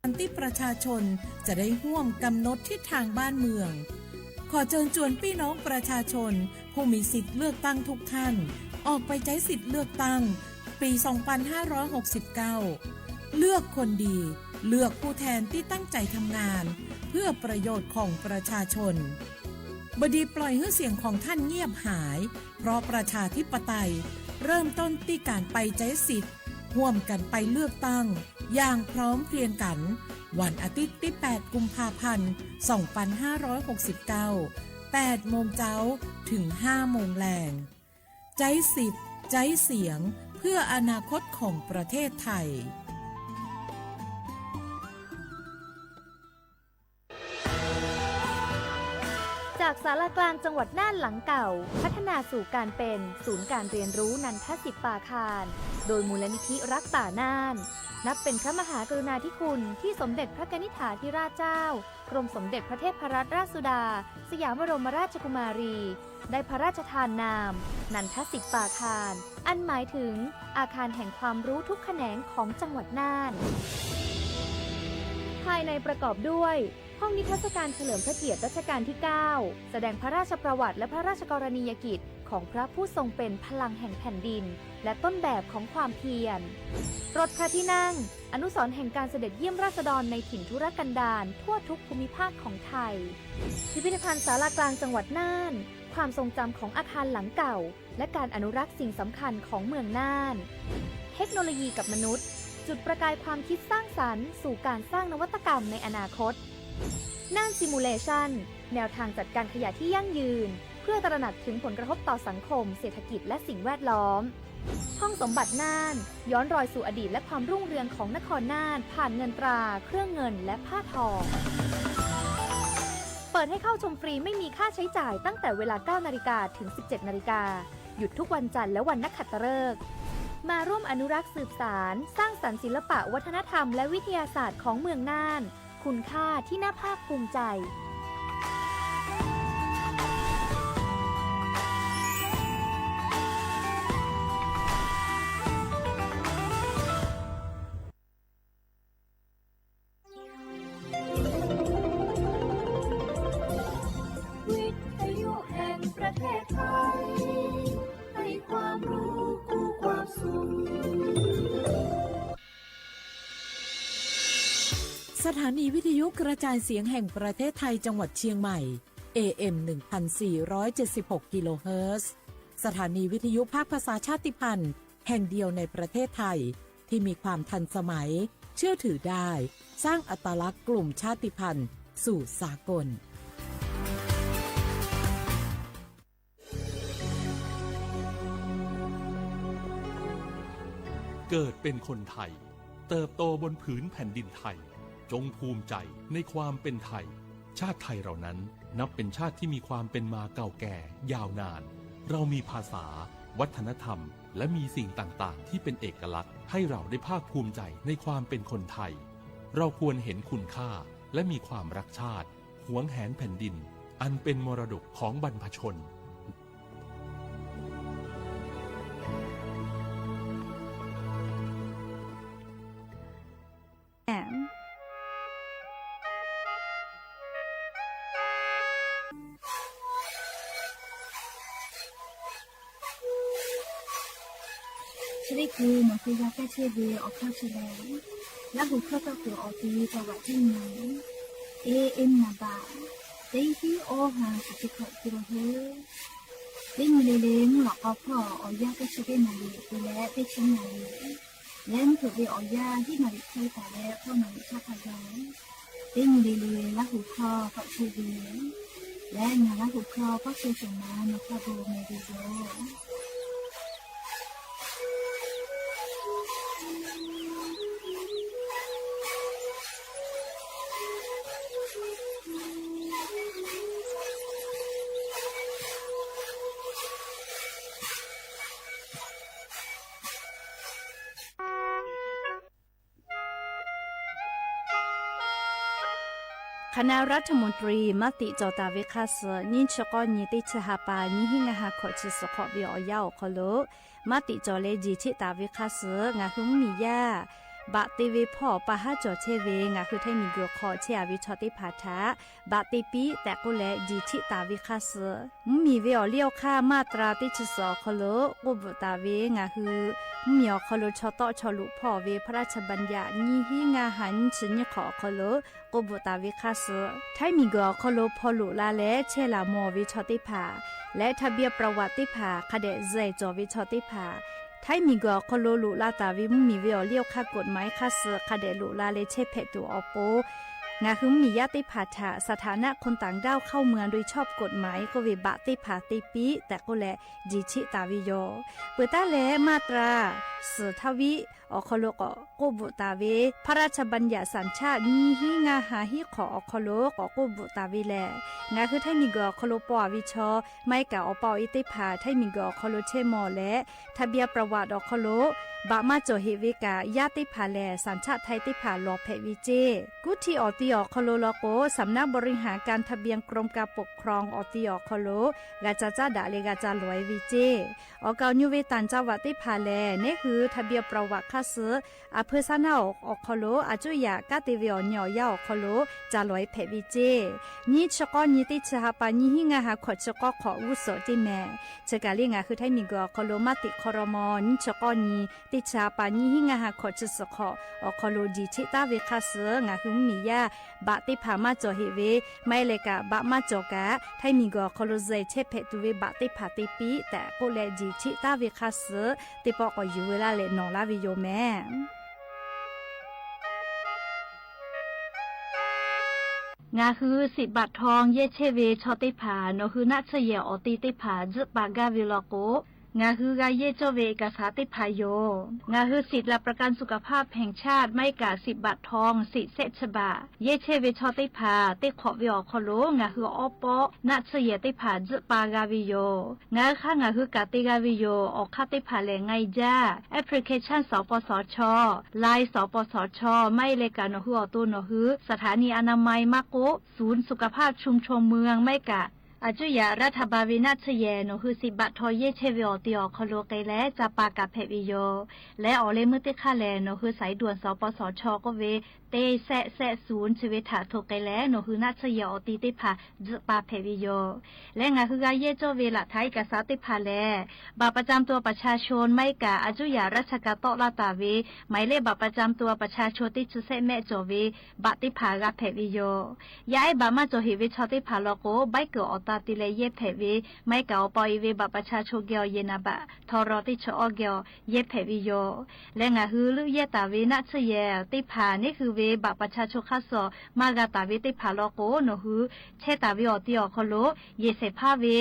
การที่ประชาชนจะได้ร่วมกำหนดทิศทางบ้านเมือง ขอเชิญชวนพี่น้องประชาชนผู้มีสิทธิ์เลือกตั้งทุกท่าน ออกไปใช้สิทธิ์เลือกตั้งปี สองพันห้าร้อยหกสิบเก้า เลือกคนดี เลือกผู้แทนที่ตั้งใจทำงาน เพื่อประโยชน์ของประชาชน บดีปล่อยให้เสียงของท่านเงียบหาย เพราะประชาธิปไตยเริ่มต้นที่การไปใช้สิทธิ์ ร่วมกันไปเลือกตั้งอย่างพร้อมเพรียงกัน วันอาทิตย์ที่ แปด กุมภาพันธ์ สองพันห้าร้อยหกสิบเก้า แปด โมงเจ๊า ถึง ห้า โมงแลง ใจ๊สิทธิ์ ใจ๊เสียง เพื่ออนาคตของประเทศไทย จากศาลากลางจังหวัดน่านหลังเก่า พัฒนาสู่การเป็นศูนย์การเรียนรู้นันทสิทธิ์ปาคาร โดยมูลนิธิรักป่าน่าน นับเป็นพระมหากรุณาธิคุณที่สมเด็จพระกนิษฐาธิราชเจ้า กรมสมเด็จพระเทพรัตนราชสุดา สยามบรมราชกุมารี ได้พระราชทานนาม นันทสิทธิ์ปาคาร อันหมายถึงอาคารแห่งความรู้ทุกแขนงของจังหวัดน่าน ภายในประกอบด้วย ห้องนิทรรศการเฉลิมพระเกียรติรัชกาลที่ เก้า แสดงพระราชประวัติและพระราชกรณียกิจของพระผู้ทรงเป็นพลังแห่งแผ่นดิน และต้นแบบของความเพียร รถพระที่นั่ง อนุสรณ์แห่งการเสด็จเยี่ยมราษฎรในถิ่นทุรกันดารทั่วทุกภูมิภาคของไทย พิพิธภัณฑ์ศาลากลางจังหวัดน่าน ความทรงจำของอาคารหลังเก่า และการอนุรักษ์สิ่งสำคัญของเมืองน่าน เทคโนโลยีกับมนุษย์ จุดประกายความคิดสร้างสรรค์สู่การสร้างนวัตกรรมในอนาคต น่าน Simulation แนวทางจัดการขยะที่ยั่งยืน เพื่อตระหนักถึงผลกระทบต่อสังคม เศรษฐกิจ และสิ่งแวดล้อม ห้องสมบัติน่าน ย้อนรอยสู่อดีตและความรุ่งเรืองของนครน่าน ผ่านเงินตรา เครื่องเงิน และผ้าทอง เปิดให้เข้าชมฟรีไม่มีค่าใช้จ่ายตั้งแต่เวลา เก้า นาฬิกา ถึง สิบเจ็ด นาฬิกา หยุดทุกวันจันทร์และวันนักขัตฤกษ์ มาร่วมอนุรักษ์สืบสาน สร้างสรรค์ศิลปะวัฒนธรรมและวิทยาศาสตร์ของเมืองน่าน คุณค่าที่น่าภาคภูมิใจ วิทยุแห่งประเทศไทย ให้ความรู้คู่ความสุข สถานีวิทยุกระจายเสียงแห่งประเทศไทยจังหวัดเชียงใหม่ เอ เอ็ม หนึ่งพันสี่ร้อยเจ็ดสิบหก กิโลเฮิรตซ์ สถานีวิทยุภาคภาษาชาติพันธุ์แห่งเดียวในประเทศไทย ที่มีความทันสมัย เชื่อถือได้ สร้างอัตลักษณ์กลุ่มชาติพันธุ์สู่สากล เกิดเป็นคนไทย เติบโตบนผืนแผ่นดินไทย จงภูมิใจในความเป็นไทย ชาติไทยเรานั้นนับเป็นชาติที่มีความเป็นมาเก่าแก่ยาวนาน เรามีภาษา วัฒนธรรม และมีสิ่งต่างๆ ที่เป็นเอกลักษณ์ ให้เราได้ภาคภูมิใจในความเป็นคนไทย เราควรเห็นคุณค่า และมีความรักชาติ หวงแหนแผ่นดิน อันเป็นมรดกของบรรพชน Chi teˇ hkui nawˬ hui g'a kaˇ chehˇ ve awˬ hkawˇ chi lehˬ, Laˇ huˍ hkawˇ tawˇ kuiˬ awˬ ti tawˇ g'aꞈ teˇ nyi, A M naˍ baꞈ teˇ hiˉ awˇ ha shiˍ chi hkawꞈ te la hui. Teˇ nyi le le mvuhˇ lawꞈ k'aw hpawˇ awˬ yanˇ teˇ chi teˇ naˍ riˍ te leh teˇ chi naˍ riˍ, leh mvuhˇ hkeuꞈ ve awˬ yanˇ hiˉ naˍ riˍ hk'e taˍ leh hkawˇ naˍ riˍ chaˇ hk'a gaˬ. Teˇ nyi le le Laˇ huˍ hkawˇ k'awꞈ chehˇ ve lehˬ, ngaˬ Laˇ huˍ hkawˇ k'awꞈ chehˇ shawˍ ma nawˬ hk'a gu meh ve yoˬ. คณะรัฐมนตรีมติจอตาเวคาส nyiˇ chi k'awˇ nyi teˇ chi ha pa nyiˇ hiˉ ngaˇ ha hkawꞈ chi suhˍ hk'awꞈ ve awˬ yanˇ awˬ hk'aw lo, มติจอ leh jeˬ cheˆ taˍ ve hk'a shuˍ, ngaˬ hui mvuhˇ miˬ yaˇ baꞈ te ve hpawˇ awˬ pa haˉ cawˬ chehˇ ve ngaˬ hui htaiˇ miˬguiˬ hk'aw chehˇ a ve chaw teˇ hpaˍ htaꞈ baꞈ te piˇ tehꞈ k'oˆ leh jiˬ cheˆ taˍ ve hk'aˇ suh, mvuhˇmiˬ ve awˬ liˇ awˬ hk'aˇ มาตรา teˇ chi suhˍ awˬ hk'aw lo k'oˆ bvuhꞈ taˍ ve ngaˬ hui mvuhˇmiˬ awˬ hk'aw lo chaw tawˆ chaw loꞈ hpawˇ ve พระราชบัญญัติ nyiˇ hinˉ ngaˇ ha nyiˇ chi nyiˇ hk'awꞈ awˬ hk'aw lo k'oˆ bvuhꞈ taˍ ve hk'aˇ suh, htaiˇ miˬguiˬ awˬ hk'aw lo hpaw loꞈ la leh chehˇ laˬ mawˬ ve chaw teˇ hpaˍ leh ทะเบียนประวัติ teˇ hpaˍ hk'a dehꞈ zuhˬ cawˬ ve chaw teˇ hpaˍ, htaiˇ miˬguiˬ awˬ hk'aw lo loꞈ la taˍ ve mvuhˇmiˬ ve awˬ liˇ awˬ hk'aˇ กฎหมาย hk'aˇ suh hk'a dehꞈ loꞈ la leh chehˇ hpehꞈ tuˬ awˬ pon, ngaˬ hui mvuhˇmiˬ yaˇ teˇ hpaˍ htaꞈ สถานะคนต่างด้าวเข้าเมืองโดยชอบกฎหมาย k'oˆ ve baꞈ teˇ hpaˍ te piˇ tehꞈ k'oˆ leh jiˬ cheˆ taˍ ve yoˬ. Peuˬ taˉ leh มาตรา suhˍ htaˇ viˆ awˬ hk'aw lo k'awꞈ k'oˆ bvuhꞈ taˍ ve พระราชบัญญัติสัญชาติ nyiˇ hinˉ ngaˇ ha hiˉ hk'awꞈ awˬ hk'aw lo k'awꞈ k'oˆ bvuhꞈ taˍ ve lehˬ, ngaˬ hui htaiˇ miˬguiˬ awˬ hk'aw lo paw a ve chaw maˇ heˆ kaꞈ awˬ pa awˬ e teˇ hpaˍ htaiˇ miˬguiˬ awˬ hk'aw lo chehˇ mawˬ leh ทะเบียนประวัติ awˬ hk'aw lo baꞈ maˇ cawˬ heꞈ ve kaꞈ yaˇ teˇ hpaˍ lehˬ สัญชาติไทย teˇ hpaˍ lawˬ hpehꞈ ve ceˇ. Kuˇ htiˆ awˬ ti awˬ hk'aw lo law k'o สำนักบริหารการทะเบียน กรมการปกครอง awˬ ti awˬ hk'aw lo g'a ca caˉ daꞈ leh g'a ca lawˬ e ve ceˇ. Awˬ kaˍ awˬ nyi ve ต่างจังหวัด teˇ hpaˍ lehˬ, neˉ hui ทะเบียนประวัติ hk'aˇ suh a hpeu saˉ naˉ awˬ hk'aw lo a cuˇ yaꞈ kanˉ te ve awˬ nyi awˬ yanˇ awˬ hk'aw lo ca lawˬ e hpehꞈ ve ceˇ. Nyiˇ chi k'awˇ nyi teˇ chi ha pa nyiˇ hinˉ ngaˇ ha hkawꞈ chi k'awˇ hk'awꞈ g'uˇ suhˍ ceˇ mehˍ. Chi kaˬ le ngaˬ hui htaiˇ miˬguiˬ awˬ hk'aw lo maˇ teꞈ hk'aw raw maw, nyiˇ chi k'awˇ nyi teˇ chi ha pa nyiˇ hinˉ ngaˇ ha hkawꞈ chi suhˍ hk'awꞈ awˬ hk'aw lo jiˬ cheˆ taˉ ve hk'aˇ suh ngaˬ hui mvuhˇmiˬ yaˇ baꞈ teˇ hpaˍ maˇ cawˬ heꞈ ve, maˇ heˆ leh kaꞈ baꞈ maˇ cawˬ kaꞈ htaiˇ miˬguiˬ awˬ hk'aw lo zuhˬ chehˇ hpehꞈ tuˬ ve baꞈ teˇ hpaˍ te piˇ tehꞈ k'oˆ leh jiˬ cheˆ taˉ ve hk'aˇ suh teˇ pawˆ k'awꞈ yuˬ ve laˇ leh nawˬ laˇ ve yoˬ mehˍ. Ngaˬ hui สิทธิ์บัตรทอง yehˇ chehˇ ve chaw teˇ hpaˍ nawˬ hui naˆ tsuhˇ yehˬ awˬ ti teˇ hpaˍ tzuhˆ pa gaˇ ve law k'o, ngaˬ hui g'a yehˇ cawˇ ve เอกสาร teˇ hpaˍ yoˬ. Ngaˬ hui สิทธิ์หลักประกันสุขภาพแห่งชาติ maˇ heˆ kaꞈ สิทธิ์บัตรทอง สิทธิ์แสะชบา yehˇ chehˇ ve chaw teˇ hpaˍ teˇ hk'awꞈ ve awˬ hk'aw lo ngaˬ hui awˉ pawˆ naˆ tsuhˇ yehˬ teˇ hpaˍ tzuhˆ pa g'a ve yoˬ. Ngaˬ hui hk'aˇ ngaˬ hui kaꞈ te g'a ve yoˬ. Awˬ hk'aˇ teˇ hpaˍ lehˬ, ง่ายจ้า application สปสช Line สปสช maˇ heˆ leh kaꞈ nawˬ hui awˬ to nawˬ hui สถานีอนามัย maˇ k'oˆ ศูนย์สุขภาพชุมชนเมือง maˇ heˆ kaꞈ a cuˇ yaꞈ รัฐบาล ve naˆ tsuhˇ yehˬ nawˬ hui สิทธิ์บัตรทอง yehˇ chehˇ ve awˬ ti awˬ hk'aw lo k'ai leh ca pa kaꞈ hpehꞈ ve yoˬ. Leh awˬ leh meuˇ teˇ hk'aˇ lehˬ, nawˬ hui สายด่วน สปสช k'oˆ ve teˇ แสะ แสะ ศูนย์ chi ve htaꞈ hto k'ai leh nawˬ hui naˆ tsuhˇ yehˬ awˬ ti teˇ hpaˍ tzuhˆ pa hpehꞈ ve yoˬ. Leh ngaˬ hui g'a yehˇ cawˇ ve หลักฐานเอกสาร teˇ hpaˍ lehˬ, บัตรประจำตัวประชาชน maˇ heˆ kaꞈ a cuˇ yaꞈ ราชการ tawˆ laˇ taˍ ve หมายเลขบัตรประจำตัวประชาชน teˇ chi sehˆ mehˆ cawˬ ve baꞈ teˇ hpaˍ g'a hpehꞈ ve yoˬ. Yaˇ ehˉ baꞈ maˇ cawˬ heꞈ ve chaw teˇ hpaˍ law k'o, ใบเกิด awˬ ta te leh yehˇ hpehꞈ ve, maˇ heˆ kaꞈ awˬ pa awˬ e ve บัตรประชาชน geh awˬ yehˬ naˍ baꞈ htaw raw teˇ chi awˇ geh awˬ yehˇ hpehꞈ ve yoˬ. Leh ngaˬ hui leuˆ yehˇ taˍ ve naˆ tsuhˇ yehˬ teˇ hpaˍ neˉ hui ve บัตรประชาชน hk'aˇ suh maˇ g'a taˍ ve teˇ hpaˍ law k'o, nawˬ hui chehˇ taˍ ve awˬ ti awˬ hk'aw lo yehˬ shehˍ hpaˇ ve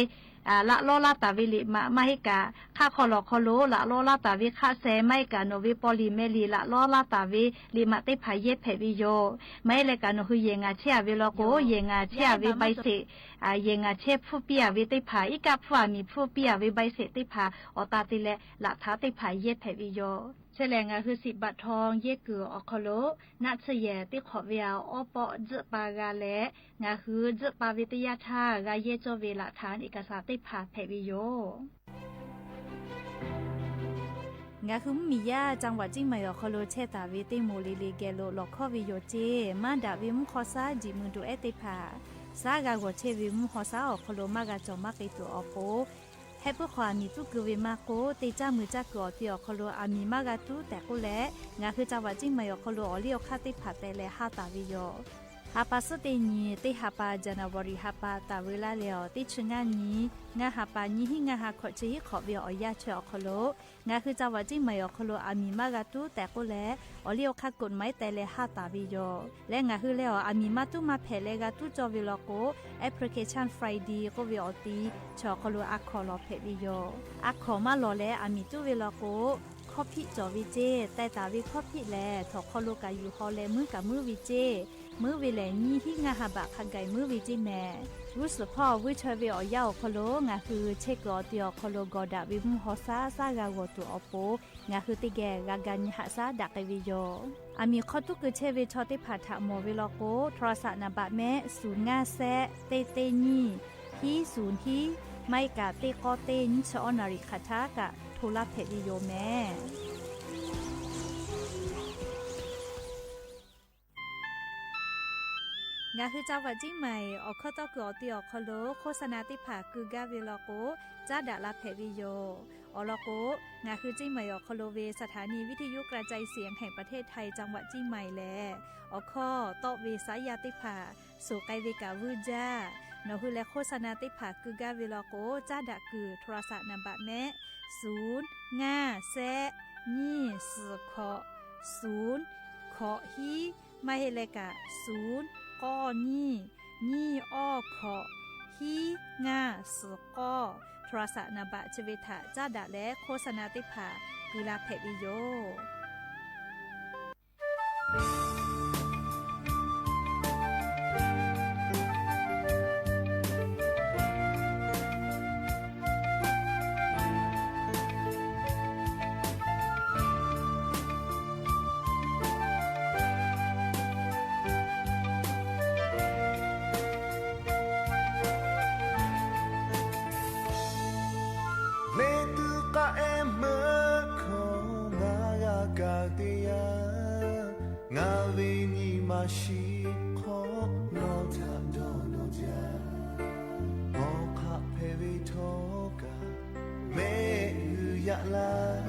laꞈ lawˉ laˇ taˍ ve liꞈ maꞈ maˇ heˆ kaꞈ, hk'aˆ hk'aw lawˬ hk'aw lo laꞈ lawˉ laˇ taˍ ve hk'aˆ sheh maˇ heˆ kaꞈ nawˬ ve paw liꞈ meh liꞈ laꞈ lawˉ laˇ taˍ ve liꞈ maꞈ teˇ hpaˍ yehˇ hpehꞈ ve yoˬ. Maˇ heˆ leh kaꞈ nawˬ hui yehˬ ngaˬ chehˇ a ve law k'o, yehˬ ngaˬ chehˇ a ve ใบเสร็จ, yehˬ ngaˬ chehˇ hpfuhˇ piˇ a ve teˇ hpaˍ, iˉ kaˆ hpfuhˇ a miˬ hpfuhˇ piˇ a ve ใบเสร็จ teˇ hpaˍ awˬ ta te leh laꞈ htaˇ teˇ hpaˍ yehˇ hpehꞈ ve yoˬ. Chi lehˬ ngaˬ hui สิทธิ์บัตรทอง yehˇ kuiˬ awˬ hk'aw lo naˆ tsuhˇ yehˬ teˇ hk'awꞈ ve awˉ pawˆ tzuhˆ pa g'a leh, ngaˬ hui tzuhˆ pa ve teˇ yanˇ htaˇ g'a yehˇ cawˇ ve หลักฐานเอกสาร teˇ hpaˍ hpehꞈ ve yoˬ. Ngaˬ hui mvuhˇmiˬ yaˇ จังหวัดเชียงใหม่ awˬ hk'aw lo chehˇ taˍ ve teˇ moˍ le le geh lo lawˬ hkawˇ ve yoˬ ceˇ. Maˇ daꞈ ve mvuhˇ hk'aw shaˉ jiꞈ mui duˬ ehˉ teˇ hpaˍ, shaˉ g'a g'awˬ chehˇ ve mvuhˇ hk'aw shaˉ awˬ hk'aw lo maˇ g'a cawˬ maˇ k'ai tuˬ awˬ pon, heh puiˉ hk'aw aˬ miˍ tuˉ keu ve maˇ k'oˆ, teˇ caˇ mui caˇ kuiˬ awˬ ti awˬ hk'aw lo aˬ miˍ maˇ g'a tuˉ tehꞈ k'oˆ leh, ngaˬ hui จังหวัดเชียงใหม่ awˬ hk'aw lo awˬ liˇ awˬ hk'aˇ teˇ hpaˍ teh leh haˇ taˍ ve yoˬ. Ha pa suhˉ teˇ nyi, teˇ ha pa January ha pa taˍ ve laˇ leh awˬ teˇ chi ngaˇ nyi, ngaˇ ha pa nyiˇ hinˉ ngaˇ ha hkawꞈ chi hiˉ hk'awꞈ ve awˬ yanˇ chi awˬ hk'aw lo ngaˬ hui จังหวัดเชียงใหม่ awˬ hk'aw lo aˬ miˍ maˇ g'a tuˉ tehꞈ k'oˆ leh, awˬ liˇ awˬ hk'aˇ กฎหมาย teh leh haˇ taˍ ve yoˬ. Leh ngaˬ hui leh awˬ aˬ miˍ maˇ tuˉ maˇ hpehꞈ leh g'a tuˉ cawˇ ve law k'o, application Friday k'oˆ ve awˬ ti chi awˬ hk'aw lo a hkawnˍ lawˬ hpehꞈ ve yoˬ. A hkawnˍ maˇ lawˬ leh aˬ miˍ tuˉ ve law k'o, hkawˇ hpiˆ cawˬ ve ceˇ. Teh taˍ ve hkawˇ hpiˆ lehˬ, htawnˍ hk'aw lo kaꞈ yuˬ haw leh muiˉ kaꞈ muiˉ ve ceˇ. Muiˉ ve lehˬ, nyiˇ hinˉ ngaˇ ha baꞈ hk'a gaˬ muiˉ ve ceˇ mehˍ. G'uˇ suhˍ hpawˇ vuiˇ chaweh ve awˬ yanˇ awˬ hk'aw lo ngaˬ hui chehˇ kuiˬ awˬ ti awˬ hk'aw lo gawˬ daꞈ ve mvuhˇ hk'aw shaˉ shaˉ g'a g'awˬ tuˬ awˬ pon, ngaˬ hui teˇ geh g'a ga nyi haꞈ shaˉ daꞈ k'ai ve yoˬ. Aˬ miˍ hk'aw tuˉ keu chehˇ ve chaw teˇ hpaˍ htaꞈ mawˬ ve law k'o, โทรศัพท์ naˍ baꞈ mehˆ ศูนย์ห้าแสะ teˇ teˇ nyiˇ ฮี ศูนย์ ฮี maˇ heˆ kaꞈ teˇ k'awˇ teˇ nyiˇ chi awˇ นาฬิกา hk'aˬ htaˇ kaꞈ hto laˇ hpehꞈ ve yoˬ mehˍ. Ngaˬ hui จังหวัดเชียงใหม่ awˬ hkawˇ tawˇ kuiˬ awˬ te awˬ hk'aw lo โฆษณา teˇ hpaˍ keu gaˇ ve law k'o, caˉ daꞈ la hpehꞈ ve yoˬ. Awˬ lawn k'o, ngaˬ hui เชียงใหม่ awˬ hk'aw lo ve สถานีวิทยุกระจายเสียงแห่งประเทศไทย จังหวัดเชียงใหม่ lehˬ, awˬ hkawˇ tawˆ ve saˉ yaˇ teˇ hpaˍ suhˍ k'ai ve kaꞈ vuiˇ jaˇ. Nawˬ hui leh โฆษณา teˇ hpaˍ keu gaˇ ve law k'o, caˉ daꞈ kuiˬ โทรศัพท์ naˍ baꞈ mehˆ, suˍ ngaˇ shehˆ nyiˇ suhˍ hkawꞈ suˍ hkawꞈ hiˉ, maˇ heˆ leh kaꞈ suˍ k'awˇ nyiˇ nyiˇ awˇ hkawꞈ hiˉ ngaˇ suhˍ k'awˇ โทรศัพท์ naˍ baꞈ chi ve htaꞈ caˉ daꞈ leh โฆษณา teˇ hpaˍ keu la hpehꞈ ve yoˬ. Leh tuˬ k'aˆ ehˉ meuˆ hkawˇ ngaˬ g'a kaꞈ teˇ yanˇ, ngaˬ ve nyi ma shiˍ hk'awꞈ nawˬ htaꞈ dawˇ nawˬ jaˇ. Awˬ hk'aˆ hpehꞈ ve htawˇ kaꞈ mehˆ g'uiˬ yaꞈ laˇ.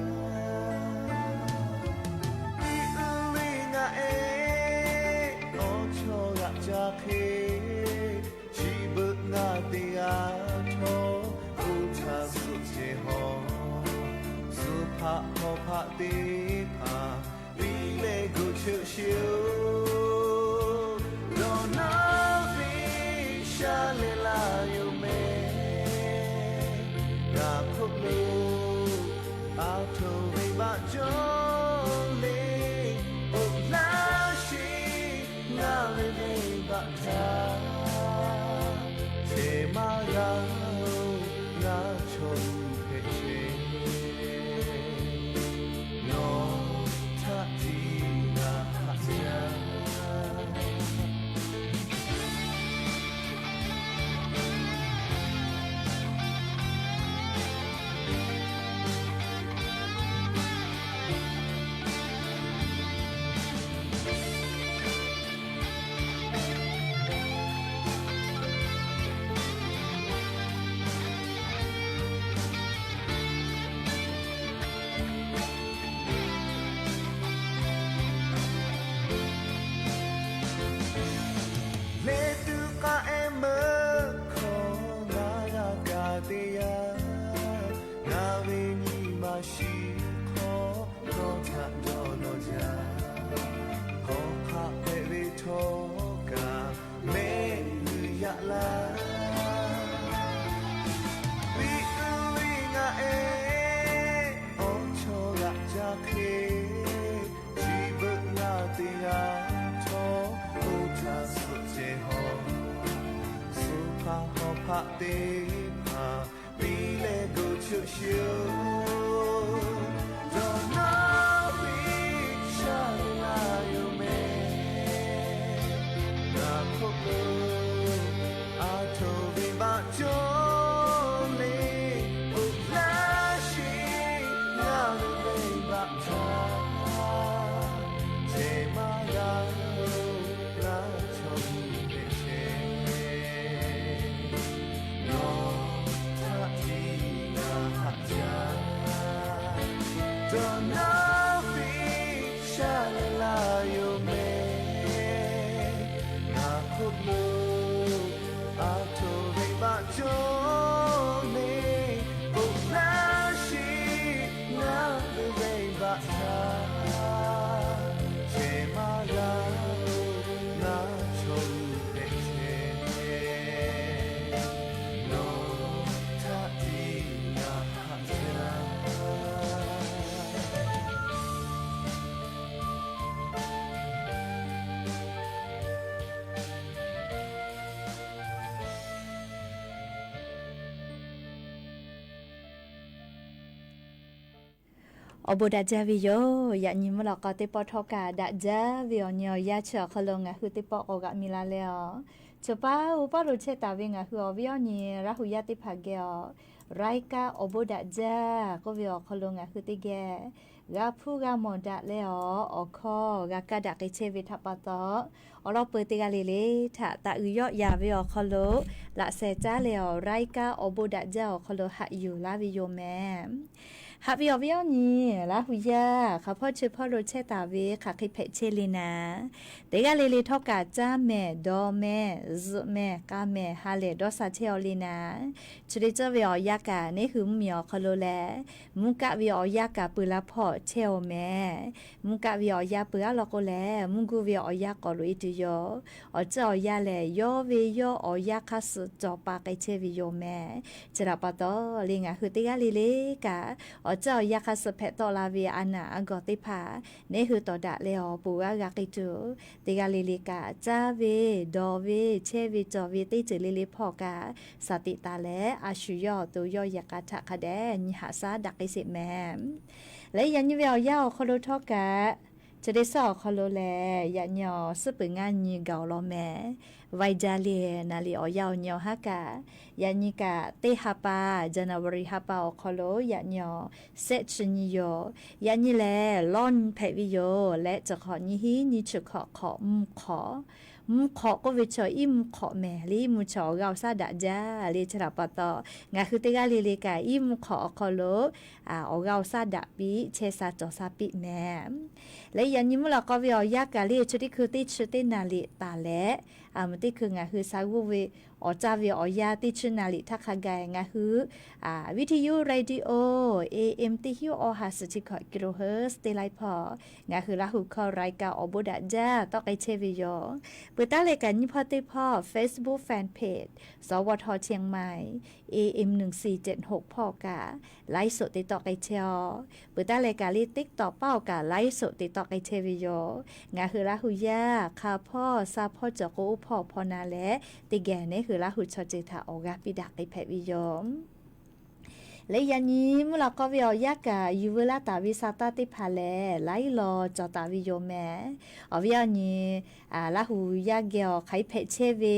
Iˉ uˉ ve ngaˬ ehˉ awˬ chawˇ g'aꞈ ca hk'e, chi beuꞈ ngaˬ teˇ g'aˇ htawˇ, oˇ htaˇ suhˆ cehˬ hawˬ, suhˍ hpaˆ hk'aw hpaˆ teˇ hpaˍ piˇ leh gu cheuˆ sheˍ oˬ. Dawˬ nawˉ ve shaˉ leh laˇ yoˬ mehˍ. Ngaˬ hk'oˆ lo a htoꞈ ve baˆ cawˇ le, oˇ laˇ sheˍ ngaˬ ve venˇ baˆ htaꞈ chehˇ maˇ g'a oˬ, ngaˬ chaw hui hpehꞈ chehˇ. Nawˬ htaꞈ tiˉ ngaˬ haꞈ jaˇ. Leh tuˬ k'aˆ ehˉ meuˆ hkawˇ ngaˬ g'a kaꞈ teˇ yanˇ, ngaˬ ve nyi ma shiˍ hk'awꞈ nawˬ htaꞈ dawˇ nawˬ jaˇ. Awˬ hk'aˆ hpehꞈ ve htawˇ kaꞈ mehˆ g'uiˬ yaꞈ laˇ. Piˇ uˉ ve ngaˬ ehˉ awˬ chawˇ g'aꞈ ca hk'e, chi beuꞈ ngaˬ teˇ g'aˇ htawˇ, oˇ htaˇ suhˆ cehˬ hawˬ, suhˍ hpaˆ hk'aw hpaˆ teˇ hpaˍ piˇ leh gu cheuˆ sheˍ oˬ. Dawˬ nawˉ ve shaˉ leh laˇ yoˬ mehˍ. Ngaˬ hk'oˆ lo a htoꞈ ve baˆ cawˇ le, oˇ laˇ sheˍ ngaˬ ve venˇ baˆ htaꞈ chehˇ maˇ g'a oˬ, ngaˬ chaw hui hpehꞈ chehˇ. Nawˬ htaꞈ tiˉ ngaˬ haꞈ jaˇ. Dawˬ nawˉ ve shaˉ leh laˇ yoˬ mehˍ. Ngaˬ hk'oˆ lo a htoꞈ ve baˆ cawˇ le, oˇ laˇ sheˍ ngaˬ ve venˇ baˆ htaꞈ chehˇ maˇ g'a oˬ, ngaˬ chaw hui hpehꞈ chehˇ. Nawˬ htaꞈ tiˉ ngaˬ haꞈ jaˇ. Awˬ bon daꞈ jaˇ ve yoˬ. Yaꞈ nyi mvuhˇ lawꞈ k'aw teˇ pawˆ htawˇ kaꞈ daꞈ jaˇ ve awˬ nyi awˬ yanˇ chi awˬ hk'aw lo ngaˬ hui teˇ pawˆ k'awꞈ g'aꞈ mi la leh a, chaw paˉ oˇ paˉ lo chehˇ taˍ ve ngaˬ hui awˬ viˉ awˬ nyi Laˇ hu yaˇ teˇ hpaˍ geh a, รายการ Awˬ bon daꞈ jaˇ k'oˆ ve awˬ hk'aw lo ngaˬ hui teˇ geh g'a hpuˇ g'a mawˬ daꞈ leh awˬ, awˬ hkawˇ g'a kaˇ daꞈ k'ai chehˇ ve htaꞈ pa taw, awˬ lawn peuˬ teˇ g'aˇ le le htaꞈ taꞈ uiˍ yawˆ yaˍ ve awˬ hk'aw lo laꞈ sheh caˉ leh awˬ รายการ awˬ bon daꞈ jaˇ awˬ hk'aw lo haꞈ yuˬ laˇ ve yoˬ mehˍ. Haꞈ ve awˬ viˉ awˬ nyi, Laˇ hu yaˇ hk'aˬ hpawˇ chi hpawˇ lo chehˇ taˍ ve hk'aˬ hk'e hpehꞈ chehˇ le naˍ, teˇ g'aˇ le le htawˇ kaꞈ caˇ mehˍ, dawˬ mehˍ, zuhꞈ mehˍ, k'a mehˍ, ha lehˬ dawˇ sha chehˇ aw le naˍ, chi le cawˇ ve awˬ yanˇ kaꞈ neˇ hui mvuhˇmiˬ awˬ hk'aw lo lehˬ, mvuhˇ kaˆ ve awˬ yanˇ kaꞈ peuˬ la hpawˇ chehˇ aw mehˍ. Mvuhˇ kaˆ ve awˬ yanˇ peuˬ aˉ law k'o lehˬ, mvuhˇ guˇ ve awˬ yanˇ k'awꞈ loꞈ e tuˬ yoˬ. Awˬ ceuˬ awˬ yanˇ lehˬ, yawˇ ve yawˇ awˬ yanˇ hk'aˇ suh cawˬ pa k'ai chehˇ ve yoˬ mehˍ. Chi htaꞈ pa taw le, ngaˬ hui teˇ g'aˇ le le kaꞈ awˬ ceuˬ awˬ yanˇ hk'aˇ suh hpehꞈ tawˆ la ve a naˍ a gawˬ teˇ hpaˍ neˇ hui tawˍ daꞈ leh awˬ pon g'a g'a k'ai tuˬ, teˇ g'aˇ le le kaꞈ caˇ ve, dawˬ ve, chehˇ ve cawˬ ve teˇ ceuˬ le le hpawˇ kaꞈ shaˍ tiꞈ taˍ leh, a shu yawˇ awˬ to yawˇ yehˬ k'a htaꞈ hk'a dehꞈ nyi haꞈ shaˉ daꞈ k'ai sheˍ mehˍ. Leh yaꞈ nyi ve awˬ yanˇ awˬ hk'aw lo htawˇ kaꞈ, chi teˇ suhˉ awˬ hk'aw lo lehˬ, yaꞈ nyi awˬ suhˉ peuˬ ngaˇ nyi gaˬ awˬ lawn mehˍ. Vaˇ jaˇ le, naˍ liꞈ awˬ yanˇ awˬ nyi awˬ haˉ kaꞈ, yaꞈ nyi kaꞈ teˇ ha pa, January ha pa awˬ hk'aw lo yaꞈ nyi awˬ shehˆ chi nyi yoˬ. Yaꞈ nyi lehˬ, lawˇ nyi hpehꞈ ve yoˬ. Leh chi hk'awꞈ nyi hiˉ nyi chi hkawꞈ hk'awꞈ mvuhˇ hk'awꞈ, mvuhˇ hk'awꞈ k'oˆ ve chaw iˉ mvuhˇ hk'awꞈ mehˍ le, iˉ mvuhˇ chaw awˬ g'aˇ awˬ shaˉ daꞈ jaˇ le. Chi htaꞈ pa taw, ngaˬ hui teˇ g'aˇ le le kaꞈ iˉ mvuhˇ hk'awꞈ awˬ hk'aw lo awˬ g'aˇ awˬ shaˉ daꞈ piˇ chehˇ sha cawˬ sha piˇ mehˍ. Leh yaꞈ nyi mvuhˇ laꞈ k'aw ve awˬ yanˇ kaꞈ le, chi teˇ hkui teˇ chi teˇ naˍ liꞈ taˍ leh, a mvuhˇ teˇ hkui ngaˬ hui sha g'oˇ ve awˬ caˇ ve awˬ yanˇ teˇ chi naˍ liꞈ htaˇ hk'a gaˬ ngaˬ hui วิทยุ radio AM teˇ hinˉ awˬ ha suhˍ chi hkawꞈ กิโลเฮิรตซ์ teˇ laiˉ hpawˇ ngaˬ hui Laˇ hu hkawˇ รายการ awˬ bon daꞈ jaˇ tawˆ k'ai chehˇ ve yoˬ. Peuˬ taˉ leh kaꞈ nyiˇ hpawˇ teˇ hpawˇ Facebook fan page สวท เชียงใหม่ AM หนึ่งสี่เจ็ดหก hpawˇ kaꞈ ไลฟ์สด te tawˆ k'ai chehˇ aw. Peuˬ taˉ leh kaꞈ le TikTok paˆ awˬ kaꞈ ไลฟ์สด te tawˆ k'ai chehˇ ve yoˬ. Ngaˬ hui Laˇ hu yaˇ hk'a hpawˇ sha hpawˇ cawˬ k'o oˇ hpawˇ hpawˇ na leh, teˇ geh neˇ hui Laˇ hu chaw ceuˬ htaꞈ awˬ g'aˇ piˇ daꞈ k'ai hpehꞈ ve yoˬ. Leh yaꞈ nyi mvuhˇ laꞈ k'aw ve awˬ yanˇ kaꞈ yuˬ veu laˇ taˍ ve sa taˇ teˇ hpaˍ lehˬ, laiˉ law cawˬ taˍ ve yoˬ mehˍ. Awˬ viˉ awˬ nyi, Laˇ hu yaˇ geh awˬ hk'aˬ hk'e hpehꞈ chehˇ ve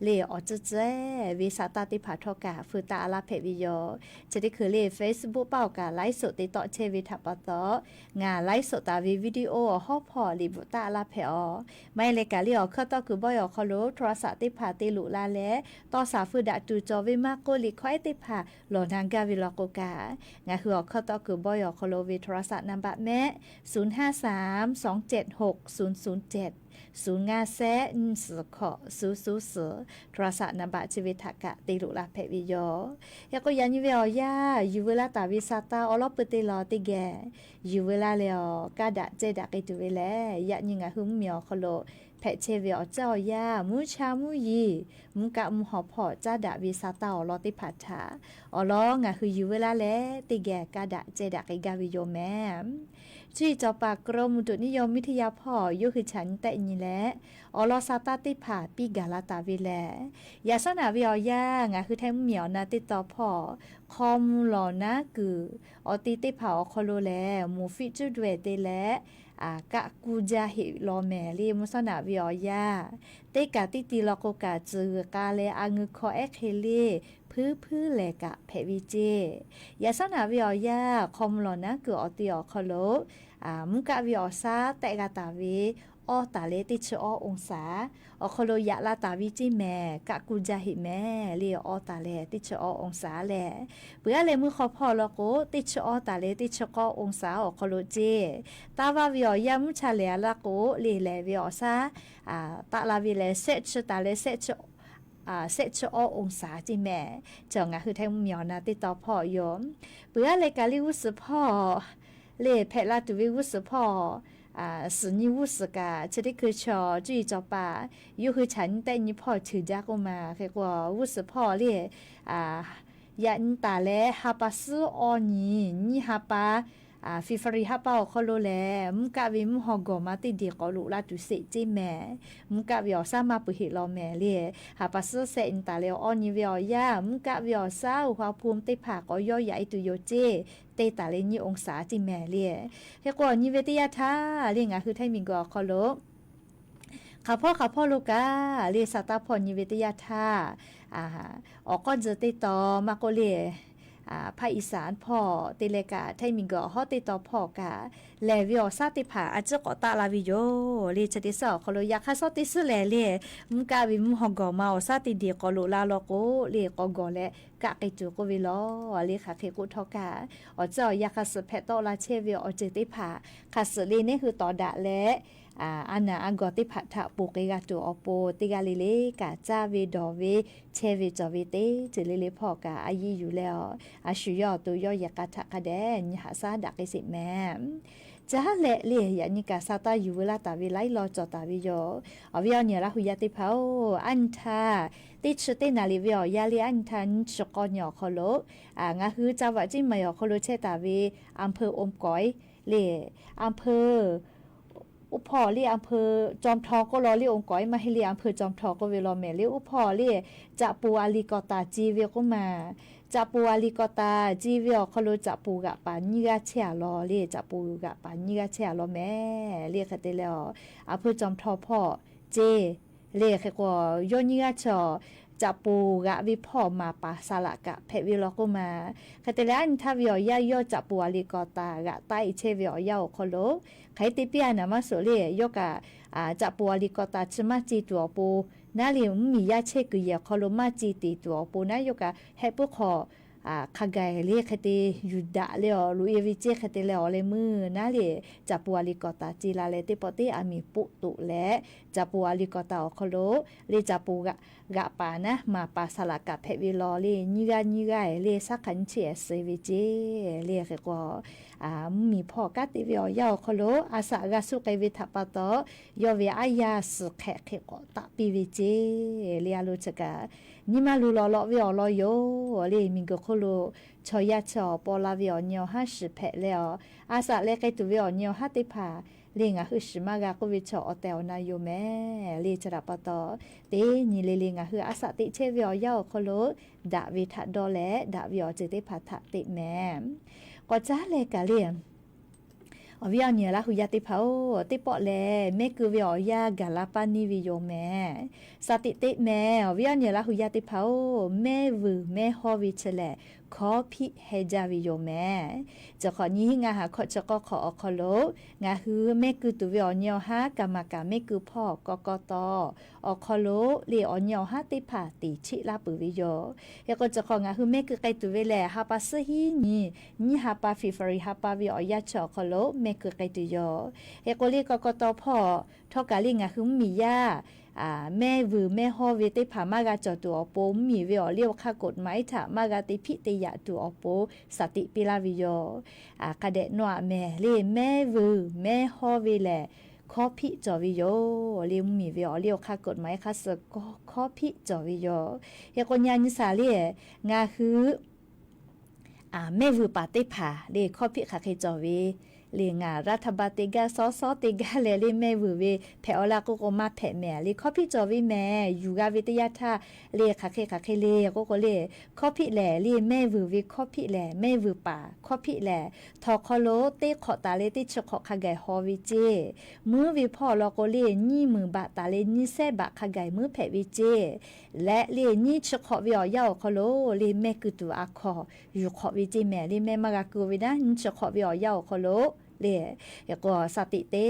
le awˬ ceuˬ ceuˬ ve sa taˇ teˇ hpaˍ htawˇ kaꞈ feu taˆ laˇ hpehꞈ ve yoˬ. Chi teˇ hkui le Facebook paˆ awˬ kaꞈ ไลฟ์สด te tawˆ chehˇ ve htaꞈ pa taw, ngaˬ ไลฟ์สด taˍ ve video awˬ hawˉ hpawˇ liꞈ bvuhꞈ taˆ laˇ hpehꞈ aw. Maˇ heˆ leh kaꞈ le awˬ hkawˇ tawˇ kuiˬ bawˇ awˬ hk'aw lo โทรศัพท์ teˇ hpaˍ te loꞈ la leh, tawˇ shaˍ feu daꞈ tuˬ cawˬ ve maˇ k'oˆ, liꞈ hkawˇ ehˉ teˇ hpaˍ lawˬ na gaˇ ve law k'o kaꞈ, ngaˬ hui awˬ hkawˇ tawˇ kuiˬ bawˇ awˬ hk'aw lo ve โทรศัพท์ นามบัตร mehˆ ศูนย์ห้าสาม สองเจ็ดหก ศูนย์ศูนย์เจ็ด ศูนย์ห้าเซต หนึ่งศูนย์หก ศูนย์ศูนย์ศูนย์ โทรศัพท์ นามบัตร chi ve htaꞈ kaꞈ te loꞈ la hpehꞈ ve yoˬ. Hk'e k'o yaꞈ nyi ve awˬ yanˇ yuˬ veu laˇ taˍ ve sa taˇ awˬ lawn peuˬ teˇ law teˇ geh yuˬ veu laˇ leh awˬ kaˇ daꞈ cehˇ daꞈ k'ai tuˬ ve lehˬ, yaꞈ nyi ngaˬ hui mvuhˇmiˬ awˬ hk'aw lo hpehꞈ chehˇ ve awˬ ceuˬ awˬ yanˇ, mvuhˇ cha mvuhˇ yeˬ, mvuhˇ kaˆ mvuhˇ haw hpawˇ caˉ daꞈ ve sa taˇ awˬ lawn teˇ hpaˍ htaꞈ awˬ lawn ngaˬ hui yuˬ veu laˇ leh teˇ geh kaˇ daꞈ cehˇ daꞈ k'ai gaˇ ve yoˬ mehˍ. Cuˇ yiˍ cawˬ paˍ กรมอุตุนิยมวิทยา hpawˇ yawˇ hui chaꞈ nyi tehˆ nyi leh, awˬ lawn sa taˇ teˇ hpaˍ piˇ gaˬ la taˍ ve lehˬ, yaꞈ shawˉ naꞈ ve awˬ yanˇ ngaˬ hui htaiˇ mvuhˇmiˬ awˬ na teˇ taw hpawˇ hk'aw mvuh lawˬ naˉ kuiˬ awˬ te teˇ hpaˍ awˬ hk'aw lo lehˬ, moˍ fiˆ cuˇ daweh te leh kaˆ kuˇ jaˇ heˆ law mehˍ le. Mvuhˇ shawˉ naꞈ ve awˬ yanˇ teˇ kaꞈ teˇ ti law k'o kaꞈ, tcuh g'uiˬ k'a leh a ngeu hkaw ehˉ hk'e le hpuiˉ hpuiˉ lehˬ kaꞈ hpehꞈ ve ceˇ. Yaꞈ shawˉ naꞈ ve awˬ yanˇ hk'aw mvuh lawˬ naˉ kuiˬ awˬ te awˬ hk'aw lo mvuhˇ kaˆ ve awˬ shaˉ tehˆ g'a taˍ ve awˇ taˍ leh teˇ chi awˇ องศา awˬ hk'aw lo yaꞈ la taˍ ve ceˇ mehˍ. Kaˆ kuˇ jaˇ heˆ mehˍ le, awˇ taˍ leh teˇ chi awˇ องศา lehˬ. Peuˬ aˉ leh mvuhˇ hk'aw hpawˇ law k'o, teˇ chi awˇ taˍ leh teˇ chi k'awˇ องศา awˬ hk'aw lo ceˇ. Taˇ vaˇ ve awˬ yanˇ mvuhˇ cha lehˬ a laˇ k'o, le lehˬ ve awˬ shaˉ taˆ la ve lehˬ, shehˆ chi taˍ leh shehˆ chi awˇ องศา ceˇ mehˍ. Chi ngaˬ hui htaiˇ mvuhˇmiˬ awˬ na teˇ taw hpawˇ yoˬ. Peuˬ aˉ leh kaꞈ le g'uˇ suhˍ hpawˇ le hpehꞈ la tuˬ ve g'uˇ suhˍ hpawˇ, suhˍ nyi g'uˇ suhˍ kaꞈ chi teˇ hkui chaw cuˇ yiˍ cawˬ paˍ yawˇ hui chaꞈ nyi tehˆ nyi hpawˇ ceuˬ jaˇ k'oˆ ma. Hk'e k'o g'uˇ suhˍ hpawˇ le yaꞈ nyi taˍ leh ha pa suhˉ awˇ nyi, nyiˇ ha pa, February ha pa awˬ hk'aw lo lehˬ, mvuhˇ kaˆ ve mvuhˇ haw gawˬ ma teˇ deˬ k'awꞈ loꞈ la tuˬ sheˍ ceˇ mehˍ. Mvuhˇ kaˆ ve awˬ shaˉ maˇ peuˬ heˆ law mehˍ le. Ha pa suhˉ shehˆ nyi taˍ leh awˇ nyi ve awˬ yanˇ, mvuhˇ kaˆ ve awˬ shaˉ อุณหภูมิ teˇ hpaˍ k'awꞈ yawˇ yaꞈ e tuˬ yoˬ ceˇ, teˇ taˍ leh nyiˇ องศา ceˇ mehˍ le. Hk'e k'o awˬ nyi ve teˇ yanˇ htaˇ le ngaˬ hui htaiˇ miˬguiˬ awˬ hk'aw lo hk'aˬ hpawˇ hk'aˬ hpawˇ lo kaꞈ le sa taˇ hpawˇ nyi ve teˇ yanˇ htaˇ, awˬ k'awˇ tzuhꞈ teˇ taw maˇ k'oˆ le, hpaˇ Iˉsaˍ hpawˇ te leh kaꞈ, htaiˇ miˬguiˬ awˬ hawˉ teˇ taw hpawˇ kaꞈ, lehˬ ve awˬ shaˉ teˇ hpaˍ a ciˉ k'awꞈ taˆ la ve yoˬ le. Chi teˇ suhˉ awˬ hk'aw lo yaꞈ hk'aˇ suh teˇ suhˉ lehˬ le, mvuhˇ kaˆ ve mvuhˇ haw gawˬ ma awˬ shaˉ teˇ deˬ k'awꞈ loꞈ la law k'o le, k'awꞈ gawˬ leh kaˆ k'ai tuˬ k'oˆ ve lawˬ le. Hk'aˬ hk'e k'oˆ htawˇ kaꞈ, awˬ ceuˬ awˬ yanˇ hk'a suhˍ hpehꞈ tawˆ la chehˇ ve awˬ ceuˬ teˇ hpaˍ hk'a suhˍ le neˉ hui tawˍ daꞈ leh, a naˍ a gawˬ teˇ hpaˍ htaꞈ ponˬ k'ai g'a tuˬ awˬ pon, teˇ g'aˇ le le kaꞈ caˇ ve dawˬ ve chehˇ ve cawˬ ve teˇ ceuˬ le le hpawˇ kaꞈ a yiˇ yuˬ leh a, a shu yawˇ awˬ to yawˇ yehˬ k'a htaꞈ hk'a dehꞈ nyi haꞈ shaˉ daꞈ k'ai sheˍ mehˍ. Caˇ leh le yaꞈ nyi kaꞈ sa taˇ yuˬ veu laˇ taˍ ve laiˉ law cawˬ taˍ ve yoˬ. Awˬ viˉ awˬ nyi Laˇ hu yaˇ teˇ hpaˍ-oˬ, aˉ nyi htaˇ teˇ chi teˇ naˍ riˍ ve awˬ yanˇ le, aˉ nyi htaˇ nyiˇ chi k'awˇ nyi awˬ hk'aw lo, ngaˬ hui caˇ vaꞈ ceˇ maˬ awˬ hk'aw lo chehˇ taˍ ve อำเภอโอมก๋อย le, อำเภอ oˇ hpawˇ le อำเภอจอมทอง k'oˆ law le, โอมก๋อย maˇ heˆ le อำเภอจอมทอง k'oˆ ve law mehˍ le. Oˇ hpawˇ le caꞈ poˍ a liꞈ kawꞈ taˍ ce ve k'oˆ maˬ, caꞈ poˍ a liꞈ kawꞈ taˍ ce ve awˬ hk'aw lo caꞈ poˍ g'aꞈ paˍ nyiˇ g'aˇ chehˇ a law le, caꞈ poˍ g'aꞈ paˍ nyiˇ g'aˇ chehˇ a law mehˍ le. Hk'e te leh อำเภอจอมทอง hpawˇ ce le. Hk'e k'o, yawˇ nyiˇ g'aˇ chaw caꞈ poˍ g'aꞈ ve hpawˇ maˍ paˍ saˍ laꞈ kaꞈ hpehꞈ ve law k'oˆ maˬ. Hk'e te leh aˉ nyi htaˇ ve awˬ yanˇ yawˇ caꞈ poˍ a liꞈ kawꞈ taˍ g'aꞈ taˆ e chehˇ ve awˬ yanˇ awˬ hk'aw lo, hk'aˬ hk'e te piˇ a naˍ maˇ suhˍ le, yawˇ kaꞈ caꞈ poˍ a liꞈ kawꞈ taˍ chi maˇ ce tuˬ awˬ pon, naˉ le mvuhˇmiˬ yaˇ chehˇ kuiˬ yehˬ awˬ hk'aw lo maˇ ce te tuˬ awˬ pon naˉ, yawˇ kaꞈ heh puiˉ hk'aw hk'a gaˬ le hk'e te yuˬ daꞈ leh awˬ loꞈ e ve ceˇ. Hk'e te leh awˬ leh meuˇ naˉ le caꞈ poˍ a liꞈ kawꞈ taˍ ce la leh teˇ pawˆ teˇ a miˍ poˆ toꞈ leh, caꞈ poˍ a liꞈ kawꞈ taˍ awˬ hk'aw lo le caꞈ poˍ g'aꞈ paˍ naˉ maˍ paˍ saˍ laꞈ kaꞈ hpehꞈ ve law le, nyiˇ g'aˇ nyiˇ g'aˇ le shaˉ hk'aˬ nyiˇ cheˇ ehˍ suh ve ceˇ le. Hk'e k'o, mvuhˇmiˬ hpawˇ kanˉ te ve awˬ yanˇ awˬ hk'aw lo a shaꞈ g'a suh k'ai ve htaꞈ pa taw, yawˇ ve aˉ yaˇ suhˍ hk'ehꞈ hk'e k'awꞈ taˆ piˇ ve ceˇ le. A lo chi kaꞈ nyi ma luˬ lawꞈ lawꞈ ve awˬ lawn yoˬ le. Miˬguiˬ hk'oˆ lo chaw yaˇ chi awˬ paw la ve awˬ nyi awˬ haˉ shiˍ hpehꞈ leh awˬ, a shaꞈ leh k'ai tuˬ ve awˬ nyi awˬ haˉ teˇ hpaˍ le ngaˬ hui shiˍ maˇ g'a k'oˆ ve chaw awˬ tehˬ awˬ na yoˬ mehˍ le. Chi htaꞈ pa taw, teˇ nyi le le ngaˬ hui a shaꞈ teꞈ chehˇ ve awˬ yanˇ awˬ hk'aw lo daꞈ ve htaꞈ dawˇ leh daꞈ ve awˬ ceuˬ teˇ hpaˍ htaꞈ teꞈ mehˍ. K'awꞈ caˉ leh kaꞈ le, awˬ viˉ awˬ nyi Laˇ hu yaˇ teˇ hpaˍ-oˬ, teˇ pawˆ lehˬ mehˆ keu ve awˬ yanˇ gaˬ la paˇ neˇ ve yoˬ mehˍ. Shaˍ tiꞈ teˇ mehˍ. Awˬ viˉ awˬ nyi Laˇ hu yaˇ teˇ hpaˍ-oˬ, mehˇ vuiˬ mehˇ hawˇ ve chi lehˬ, hkawˇ hpiˆ heh jaˇ ve yoˬ mehˍ. Chi hk'awꞈ nyi hiˉ ngaˇ ha hkawꞈ chi k'awˇ hk'awꞈ awˬ hk'aw lo ngaˬ hui mehˆ keu tuˬ ve awˬ nyi awˬ haˉ kaˍ maˍ kaˍ mehˆ keu hpawˇ k'aw k'aw taw awˬ hk'aw lo le awˬ nyi awˬ haˉ teˇ hpaˍ teꞈ cheˆ laˇ peuˬ ve yoˬ. Hk'e k'o, chi hk'awꞈ ngaˬ hui mehˆ keu k'ai tuˬ ve lehˬ, ha pa suhˉ hiˉ nyi, nyiˇ ha pa February ha pa ve awˬ yanˇ chi awˬ hk'aw lo mehˆ keu k'ai tuˬ yoˬ. Hk'e k'o le, k'aw k'aw taw hpawˇ htawˇ kaꞈ le ngaˬ hui mvuhˇmiˬ yaˇ mehˇ vuiˬ mehˇ hawˇ ve teˇ hpaˍ maˇ g'a cawˬ tuˬ awˬ pon, mvuhˇmiˬ ve awˬ liˇ awˬ hk'aˇ กฎหมาย htaꞈ maˇ g'a te hpiˆ te yaꞈ tuˬ awˬ pon shaˍ tiꞈ piˇ laˇ ve yoˬ. Hk'a dehꞈ nawˇ aꞈ mehˍ le, mehˇ vuiˬ mehˇ hawˇ ve lehˬ, hkawˇ hpiˆ cawˬ ve yoˬ le. Mvuhˇmiˬ ve awˬ liˇ awˬ hk'aˇ กฎหมาย hk'a suhˍ hkawˇ hpiˆ cawˬ ve yoˬ. Hk'e k'o, nyi a nyi shaˍ le, ngaˬ hui mehˇ vuiˬ paˍ teˇ hpaˍ le hkawˇ hpiˆ hk'aˬ hk'e cawˬ ve le, ngaˬ รัฐบาล te gaˇ, สส te gaˇ leh le mehˇ vuiˬ ve hpehꞈ aw laˇ k'oˆ k'o, maˇ hpehꞈ mehˍ le. Hkawˇ hpiˆ cawˬ ve mehˍ. Yuˬ g'a ve teˇ yanˇ htaˇ le hk'aˬ hk'e hk'aˬ hk'e le k'oˆ k'o le, hkawˇ hpiˆ lehˬ le mehˇ vuiˬ ve hkawˇ hpiˆ lehˬ, mehˇ vuiˬ paˍ hkawˇ hpiˆ lehˬ, htawnˍ hk'aw lo teˇ hk'awꞈ taˍ leh teˇ chi hk'awꞈ hk'a gaˬ haw ve ceˇ. Muiˉ ve hpawˇ law k'o le, nyiˇ meunˍ baꞈ taˍ leh nyiˇ sehˉ baꞈ hk'a gaˬ muiˉ hpehꞈ ve ceˇ. Leh le nyiˇ chi hk'awꞈ ve awˬ yanˇ awˬ hk'aw lo le mehˇ keu tuˬ a hkaw yuˬ hk'awꞈ ve ceˇ mehˍ le. Mehˇ maˇ g'a keu ve naˉ, nyiˇ chi hk'awꞈ ve awˬ yanˇ awˬ hk'aw lo le, hk'e k'o shaˍ tiꞈ te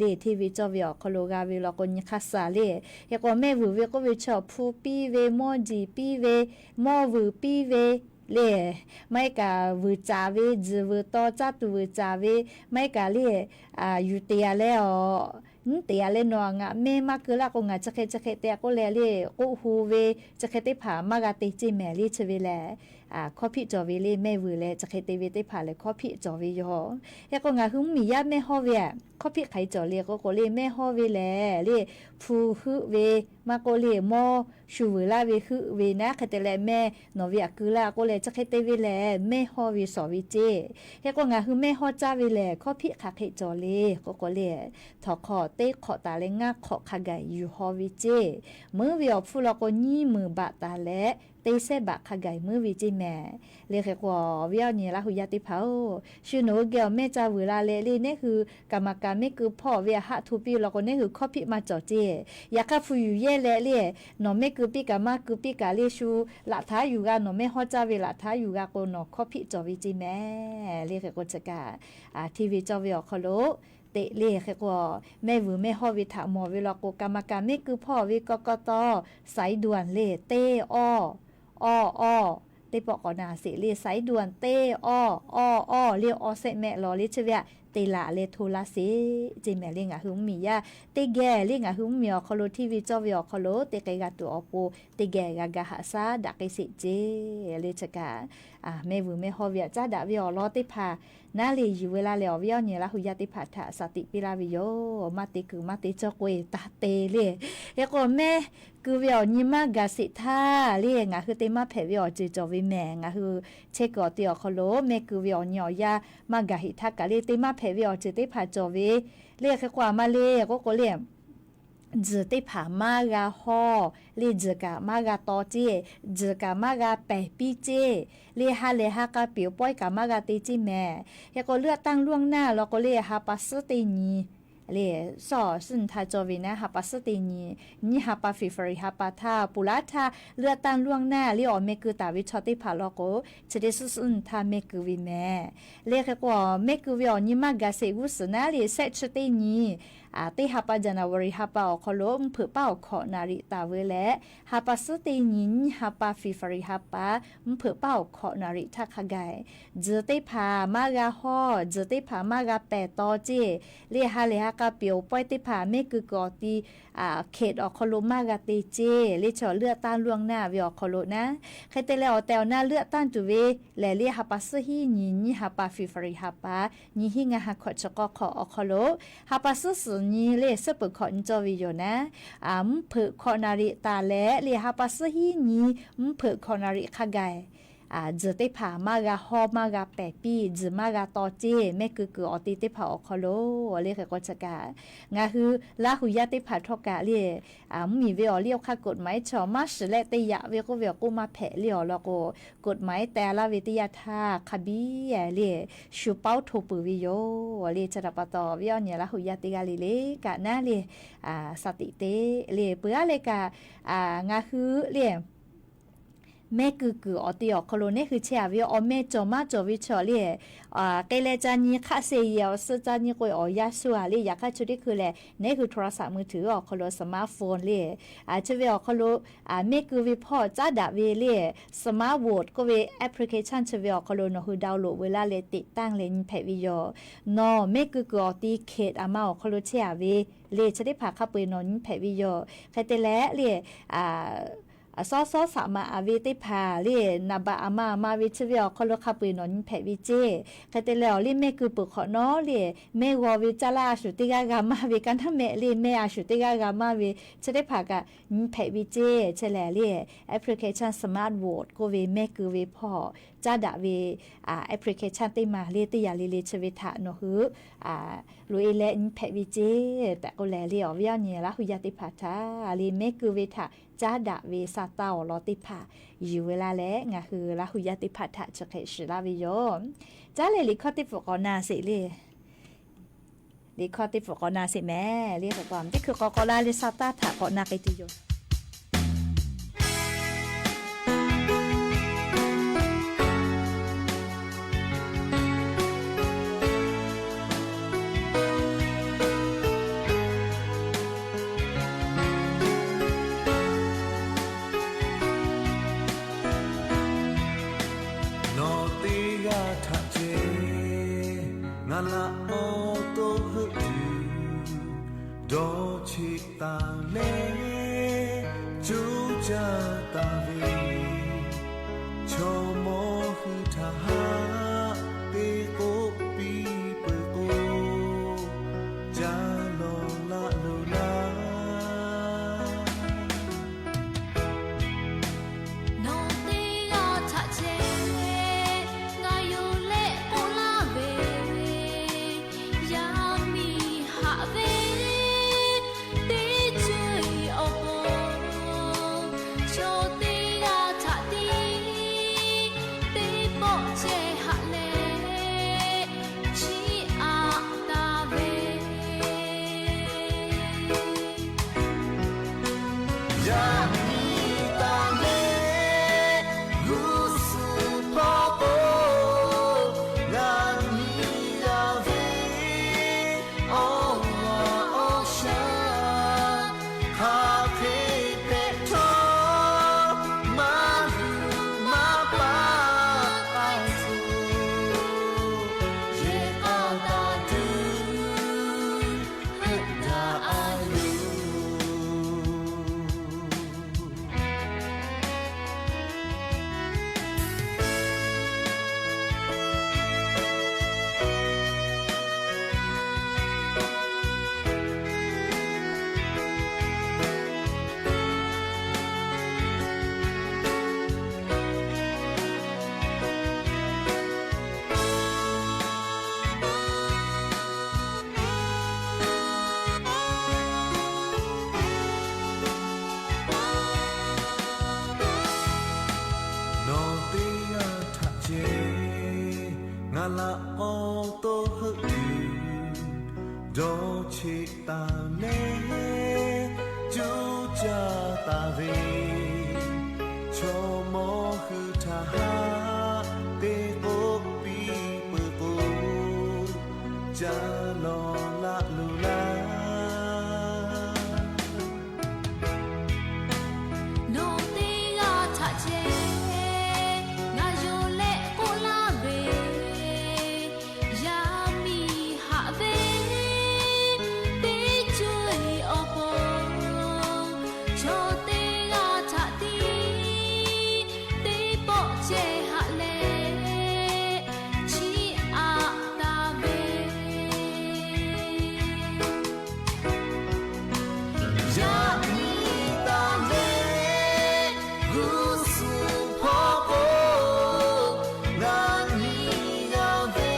le hteˇ ve cawˇ ve awˬ hk'aw lo g'a ve law k'o, nyi hk'aˇ suh le. Hk'e k'o, mehˇ vuiˬ ve k'oˆ ve chaw hpu piˇ ve, mawˇ jiˬ piˇ ve, mawˇ vuiˬ piˇ ve le, maˇ heˆ kaꞈ vuiˬ caˍ ve, tzuhˬ vuiˬ taw caˇ tuˬ vuiˬ caˍ ve, maˇ heˆ kaꞈ le yuˬ te a leh awˬ, nyiˉ te a leh nawˬ ngaˬ mehˇ maˇ keu laˇ k'o, ngaˬ chi hk'e chi hk'e te k'oˆ leh le k'oˆ hu ve, chi hk'e teˇ hpaˍ maˇ g'a te ceˇ mehˍ le. Chi ve lehˬ, hkawˇ hpiˆ cawˬ ve le mehˇ vuiˬ leh chi hk'e te ve teˇ hpaˍ lehˬ hkawˇ hpiˆ cawˬ ve yoˬ. Hk'e k'o, ngaˬ hui mvuhˇmiˬ yaˇ mehˇ hawˇ ve hkawˇ hpiˆ hk'aˬ hk'e cawˬ le k'oˆ k'o le, mehˇ hawˇ ve lehˬ le hpu heuˆ ve, maˇ k'oˆ le mawˇ shu vuiˬ laˇ ve heuˆ ve naˉ, hk'e te leh mehˇ nawˬ ve aꞈ keu laˇ k'oˆ leh chi hk'e te ve lehˬ, mehˇ hawˇ ve shawˍ ve ceˇ. Hk'e k'o, ngaˬ hui mehˇ hawˇ caˇ ve lehˬ hkawˇ hpiˆ hk'aˬ hk'e cawˬ le k'oˆ k'o le, htawnˍ hk'awꞈ teˇ hk'awꞈ taˍ leh ngaˇ hk'awꞈ hk'a gaˬ yuˬ haw ve ceˇ. Muiˉ ve awˬ hpfuhˇ law k'o, nyiˇ meunˍ baꞈ taˍ leh teˇ sehˉ baꞈ hk'a gaˬ muiˉ ve ceˇ mehˍ. Le hk'e k'o, awˬ viˉ awˬ nyi Laˇ hu yaˇ teˇ hpaˍ-oˬ, shu nawˬ hui geh awˬ mehˇ ca vuiˬ la leh le, neˇ hui kaˍ maˍ kaˍ mehˆ keu hpawˇ ve a haˆ hto piˇ law k'o, neˇ hui hkawˇ hpiˆ maˇ cawˬ ceˇ. Yaꞈ hk'aˇ hpu yuˬ yehˇ leh le, nawˬ mehˆ keu piˇ kaꞈ maˇ keu piˇ kaꞈ le, shu laꞈ htaˇ yuˬ g'a, nawˬ mehˆ hawˇ caˇ ve laꞈ htaˇ yuˬ g'a k'o, nawˬ hkawˇ hpiˆ cawˬ ve ceˇ mehˍ. Le hk'e k'o chi kaꞈ, hteˇ ve cawˇ ve awˬ hk'aw lo teꞈ le hk'e k'o, mehˆ vuiˬ mehˆ hawˇ ve htaꞈ mawˬ ve law k'o, kaˍ maˍ kaˍ mehˆ keu hpawˇ ve kawˇ kawˇ tawˇ, saiˉ duanˍ le teˇ awˇ, awˇ awˇ, teˇ pawˆ k'awꞈ na sheˍ le, saiˉ duanˍ teˇ awˇ, awˇ awˇ le, awˇ sehˆ mehˆ law le chi ve aꞈ te laˬ leh hto laˇ sheˍ ceˇ mehˍ. Le ngaˬ hui mvuhˇmiˬ yaˇ teˇ geh le, ngaˬ hui mvuhˇmiˬ awˬ hk'aw lo hteˇ ve cawˇ ve awˬ hk'aw lo teˇ k'ai g'a tuˬ awˬ pon teˇ geh g'a ga haꞈ shaˉ daꞈ k'ai sheˍ ceˇ. Le chi kaꞈ, mehˆ vuiˬ mehˆ hawˇ ve aꞈ caˉ daꞈ ve awˬ lawn teˇ hpaˍ naˉ le yuˬ ve laˇ leh, awˬ viˉ awˬ nyi Laˇ hu yaˇ teˇ hpaˍ htaꞈ shaˍ tiꞈ piˇ laˇ ve yoˬ. Maˇ te kuiˬ maˇ te cawˇ k'o-e taˇ te le. Hk'e k'o, mehˆ keu ve awˬ nyi maˇ gaˬ sheˍ htaˇ le, ngaˬ hui te maˇ hpehꞈ ve awˬ ceuˬ cawˬ ve mehˍ. Ngaˬ hui chehˇ kuiˬ awˬ te awˬ hk'aw lo mehˆ keu ve awˬ nyi awˬ yaˇ maˇ gaˬ sheˍ htaˇ kaꞈ le, te maˇ hpehꞈ ve awˬ ceuˬ teˇ hpaˍ cawˬ ve. Le hk'e k'o, aˬ ma le k'oˆ k'o le, tzuhˬ teˇ hpaˍ maˇ g'a hawˇ le, tzuhˬ kaꞈ maˇ g'a taw ceˇ, tzuhˬ kaꞈ maˇ g'a pehˬ piˇ ceˇ, le ha lehˬ ha k'a piˍ awˬ pawehˇ kaꞈ maˇ g'a te ceˇ mehˍ. Hk'e k'o, เลือกตั้งล่วงหน้า law k'o le, ha pa suhˉ teˇ nyi le, suhˉ suhˉ nyi htaˇ cawˇ ve naˉ, ha pa suhˉ teˇ nyi, nyiˇ ha pa February ha pa htaˇ, ponˬ laˉ htaˇ เลือกตั้งล่วงหน้า le, awˬ meh keu taˍ ve chaw teˇ hpaˍ law k'o, chi teˇ suhˉ suhˉ nyi htaˇ mehˆ keu ve mehˍ. Le hk'e k'o, mehˆ keu ve awˬ nyi maˇ gaˬ sheˍ g'uˇ suhˍ naˉ le, shehˆ chi teˇ nyi, teˇ ha pa January ha pa awˬ hk'aw lo mvuhˇ hpeuꞈ paˉ awˬ hkawꞈ naˍ riˍ taˍ ve leh, ha pa suhˉ teˇ nyi, nyiˇ ha pa February ha pa mvuhˇ hpeuꞈ paˉ awˬ hkawꞈ naˍ riˍ htaˇ hk'a gaˬ, tzuhˬ teˇ hpaˍ maˇ g'a hawˇ, tzuhˬ teˇ hpaˍ maˇ g'a pehˬ taw ceˇ, le ha lehˬ ha k'a piˍ awˬ pawehˇ teˇ hpaˍ mehˆ keu kuiˬ awˬ ti เขต awˬ hk'aw lo maˇ g'a te ceˇ. Le chi awˬ เลือกตั้งล่วงหน้า ve awˬ hk'aw lo naˉ, hk'e te leh awˬ tehˬ awˬ na เลือกตั้ง tuˬ ve lehˬ le, ha pa suhˉ hiˉ nyi, nyiˇ ha pa February ha pa, nyi hiˉ ngaˇ ha hkawꞈ chi k'awˇ hk'awꞈ awˬ hk'aw lo, ha pa suhˉ suhˍ nyi le, suhˉ peuˬ hkawꞈ nyi cawˇ ve yoˬ naˉ, mvuhˇ hpeuꞈ hkawꞈ naˍ riˍ taˍ leh le, ha pa suhˉ hiˉ nyi mvuhˇ hpeuꞈ hkawꞈ naˍ riˍ hk'a gaˬ, tzuhˬ teˇ hpaˍ maˇ g'a hawˇ maˇ g'a pehˬ piˇ, tzuhˬ maˇ g'a taw ceˇ, mehˆ keu kuiˬ awˬ ti teˇ hpaˍ awˬ hk'aw lo. Le hk'e k'o chi kaꞈ, ngaˬ hui Laˇ hu yaˇ teˇ hpaˍ htawˇ kaꞈ le, mvuhˇmiˬ ve awˬ liˇ awˬ hk'aˇ กฎหมาย chaw maˇ shiˍ leh te yaꞈ ve k'oˆ ve awˬ k'oˆ maˇ hpehꞈ le awˬ lawn k'o, กฎหมาย teh laˇ ve teˇ yanˇ htaˇ hk'a biˇ le, shu paoˉ hto peuˬ ve yoˬ. Le chi htaꞈ pa taw, viˉ awˬ nyi Laˇ hu yaˇ teˇ g'aˇ le le kaꞈ naˉ le, shaˍ tiꞈ te le peuˬ aˉ le kaꞈ, ngaˬ hui le mehˆ keu kuiˬ awˬ ti awˬ hk'aw lo neˇ hui chehˇ a ve awˬ meh cawˬ maˇ cawˬ ve chaw le, k'ai leh ca nyi hk'aˆ se yehˬ awˬ suh ca nyi k'o awˬ yaˇ shu a le, yaꞈ hk'aˇ chi teˇ hkui lehˬ neˇ hui โทรศัพท์มือถือ awˬ hk'aw lo สมาร์ทโฟน le, chi ve awˬ hk'aw lo mehˆ keu ve hpawˇ caˉ daꞈ ve le, Smart Vote k'oˆ ve application chi ve awˬ hk'aw lo nawˬ hui ดาวน์โหลด ve laˇ leh ติดตั้ง leh nyi hpehꞈ ve yoˬ. Nawˬ mehˆ keu kuiˬ awˬ ti เขต aˬ ma awˬ hk'aw lo chehˇ a ve le, chi teˇ hpaˍ hk'a peu-eˬ nawˬ nyi hpehꞈ ve yoˬ. Hk'e te leh le, a sawˉ sawˉ shaꞈ maꞈ a ve teˇ hpaˍ le, naˍ baꞈ aˬ ma aˬ ma ve chi ve awˬ hk'aw lo hk'a peu-eˬ nawˬ nyi hpehꞈ ve ceˇ. Hk'e te leh awˬ liˇ mehˆ keu peuˬ hk'awꞈ nawˉ le, mehˆ g'aw ve caˇ laˇ a shuˍ teˇ g'aˇ g'a maˇ ve, ka naˉ mehˆ le mehˆ a shuˍ teˇ g'aˇ g'a maˇ ve, chi teˇ hpaˍ kaꞈ nyi hpehꞈ ve ceˇ. Chi lehˬ le, application Smart Vote k'oˆ ve mehˆ keu ve hpawˇ caˉ daꞈ ve application teˇ maˬ le, teˇ yanˇ le le chi ve htaꞈ nawˬ hui loꞈ-e leh nyi hpehꞈ ve ceˇ tehꞈ k'oˆ leh le, awˬ viˉ awˬ nyi Laˇ hu yaˇ teˇ hpaˍ htaꞈ le mehˆ keu ve htaꞈ caˉ daꞈ ve sa taˇ awˬ lawn teˇ hpaˍ yuˬ ve laˇ leh, ngaˬ hui Laˇ hu yaˇ teˇ hpaˍ htaꞈ chi hk'e shiˍ laˇ ve yoˬ. Caˉ leh liꞈ hkawˇ teˇ pfuhˍ k'awꞈ na sheˍ le. Liꞈ hkawˇ teˇ pfuhˍ k'awꞈ na sheˍ mehˍ. Le k'o k'o teˇ hkui k'awꞈ k'awꞈ la leh sa taˇ htaꞈ k'awꞈ na k'ai tuˬ yoˬ. Nawˬ teˇ g'aˇ htaꞈ ceh ngaˬ laꞈ k'aw to heuˆ tuˬ dawˇ cheˆ taˍ leh, Taˍ leh coˇ caˇ taˍ ve, chaw mawˇ hui htaꞈ haꞈ te k'oˆ piˇ peuˬ k'o, ca lawˬ laˇ loˬ laˇ. Nawˬ teˇ g'aˇ htaꞈ ceh ngaˬ yonˍ leh k'oˆ laˇ ve, yaˇ miˇ haꞈ ve teˇ ceuˬ awˬ pon, chaw teˇ g'aˇ htaꞈ tiˉ teˇ pawˆ ceh haꞈ leh chiˇ aꞈ taˍ ve. Yaꞈ nyi taˍ leh g'uˇ suhˍ hpawˇ k'o, ngaˬ nyi g'a ve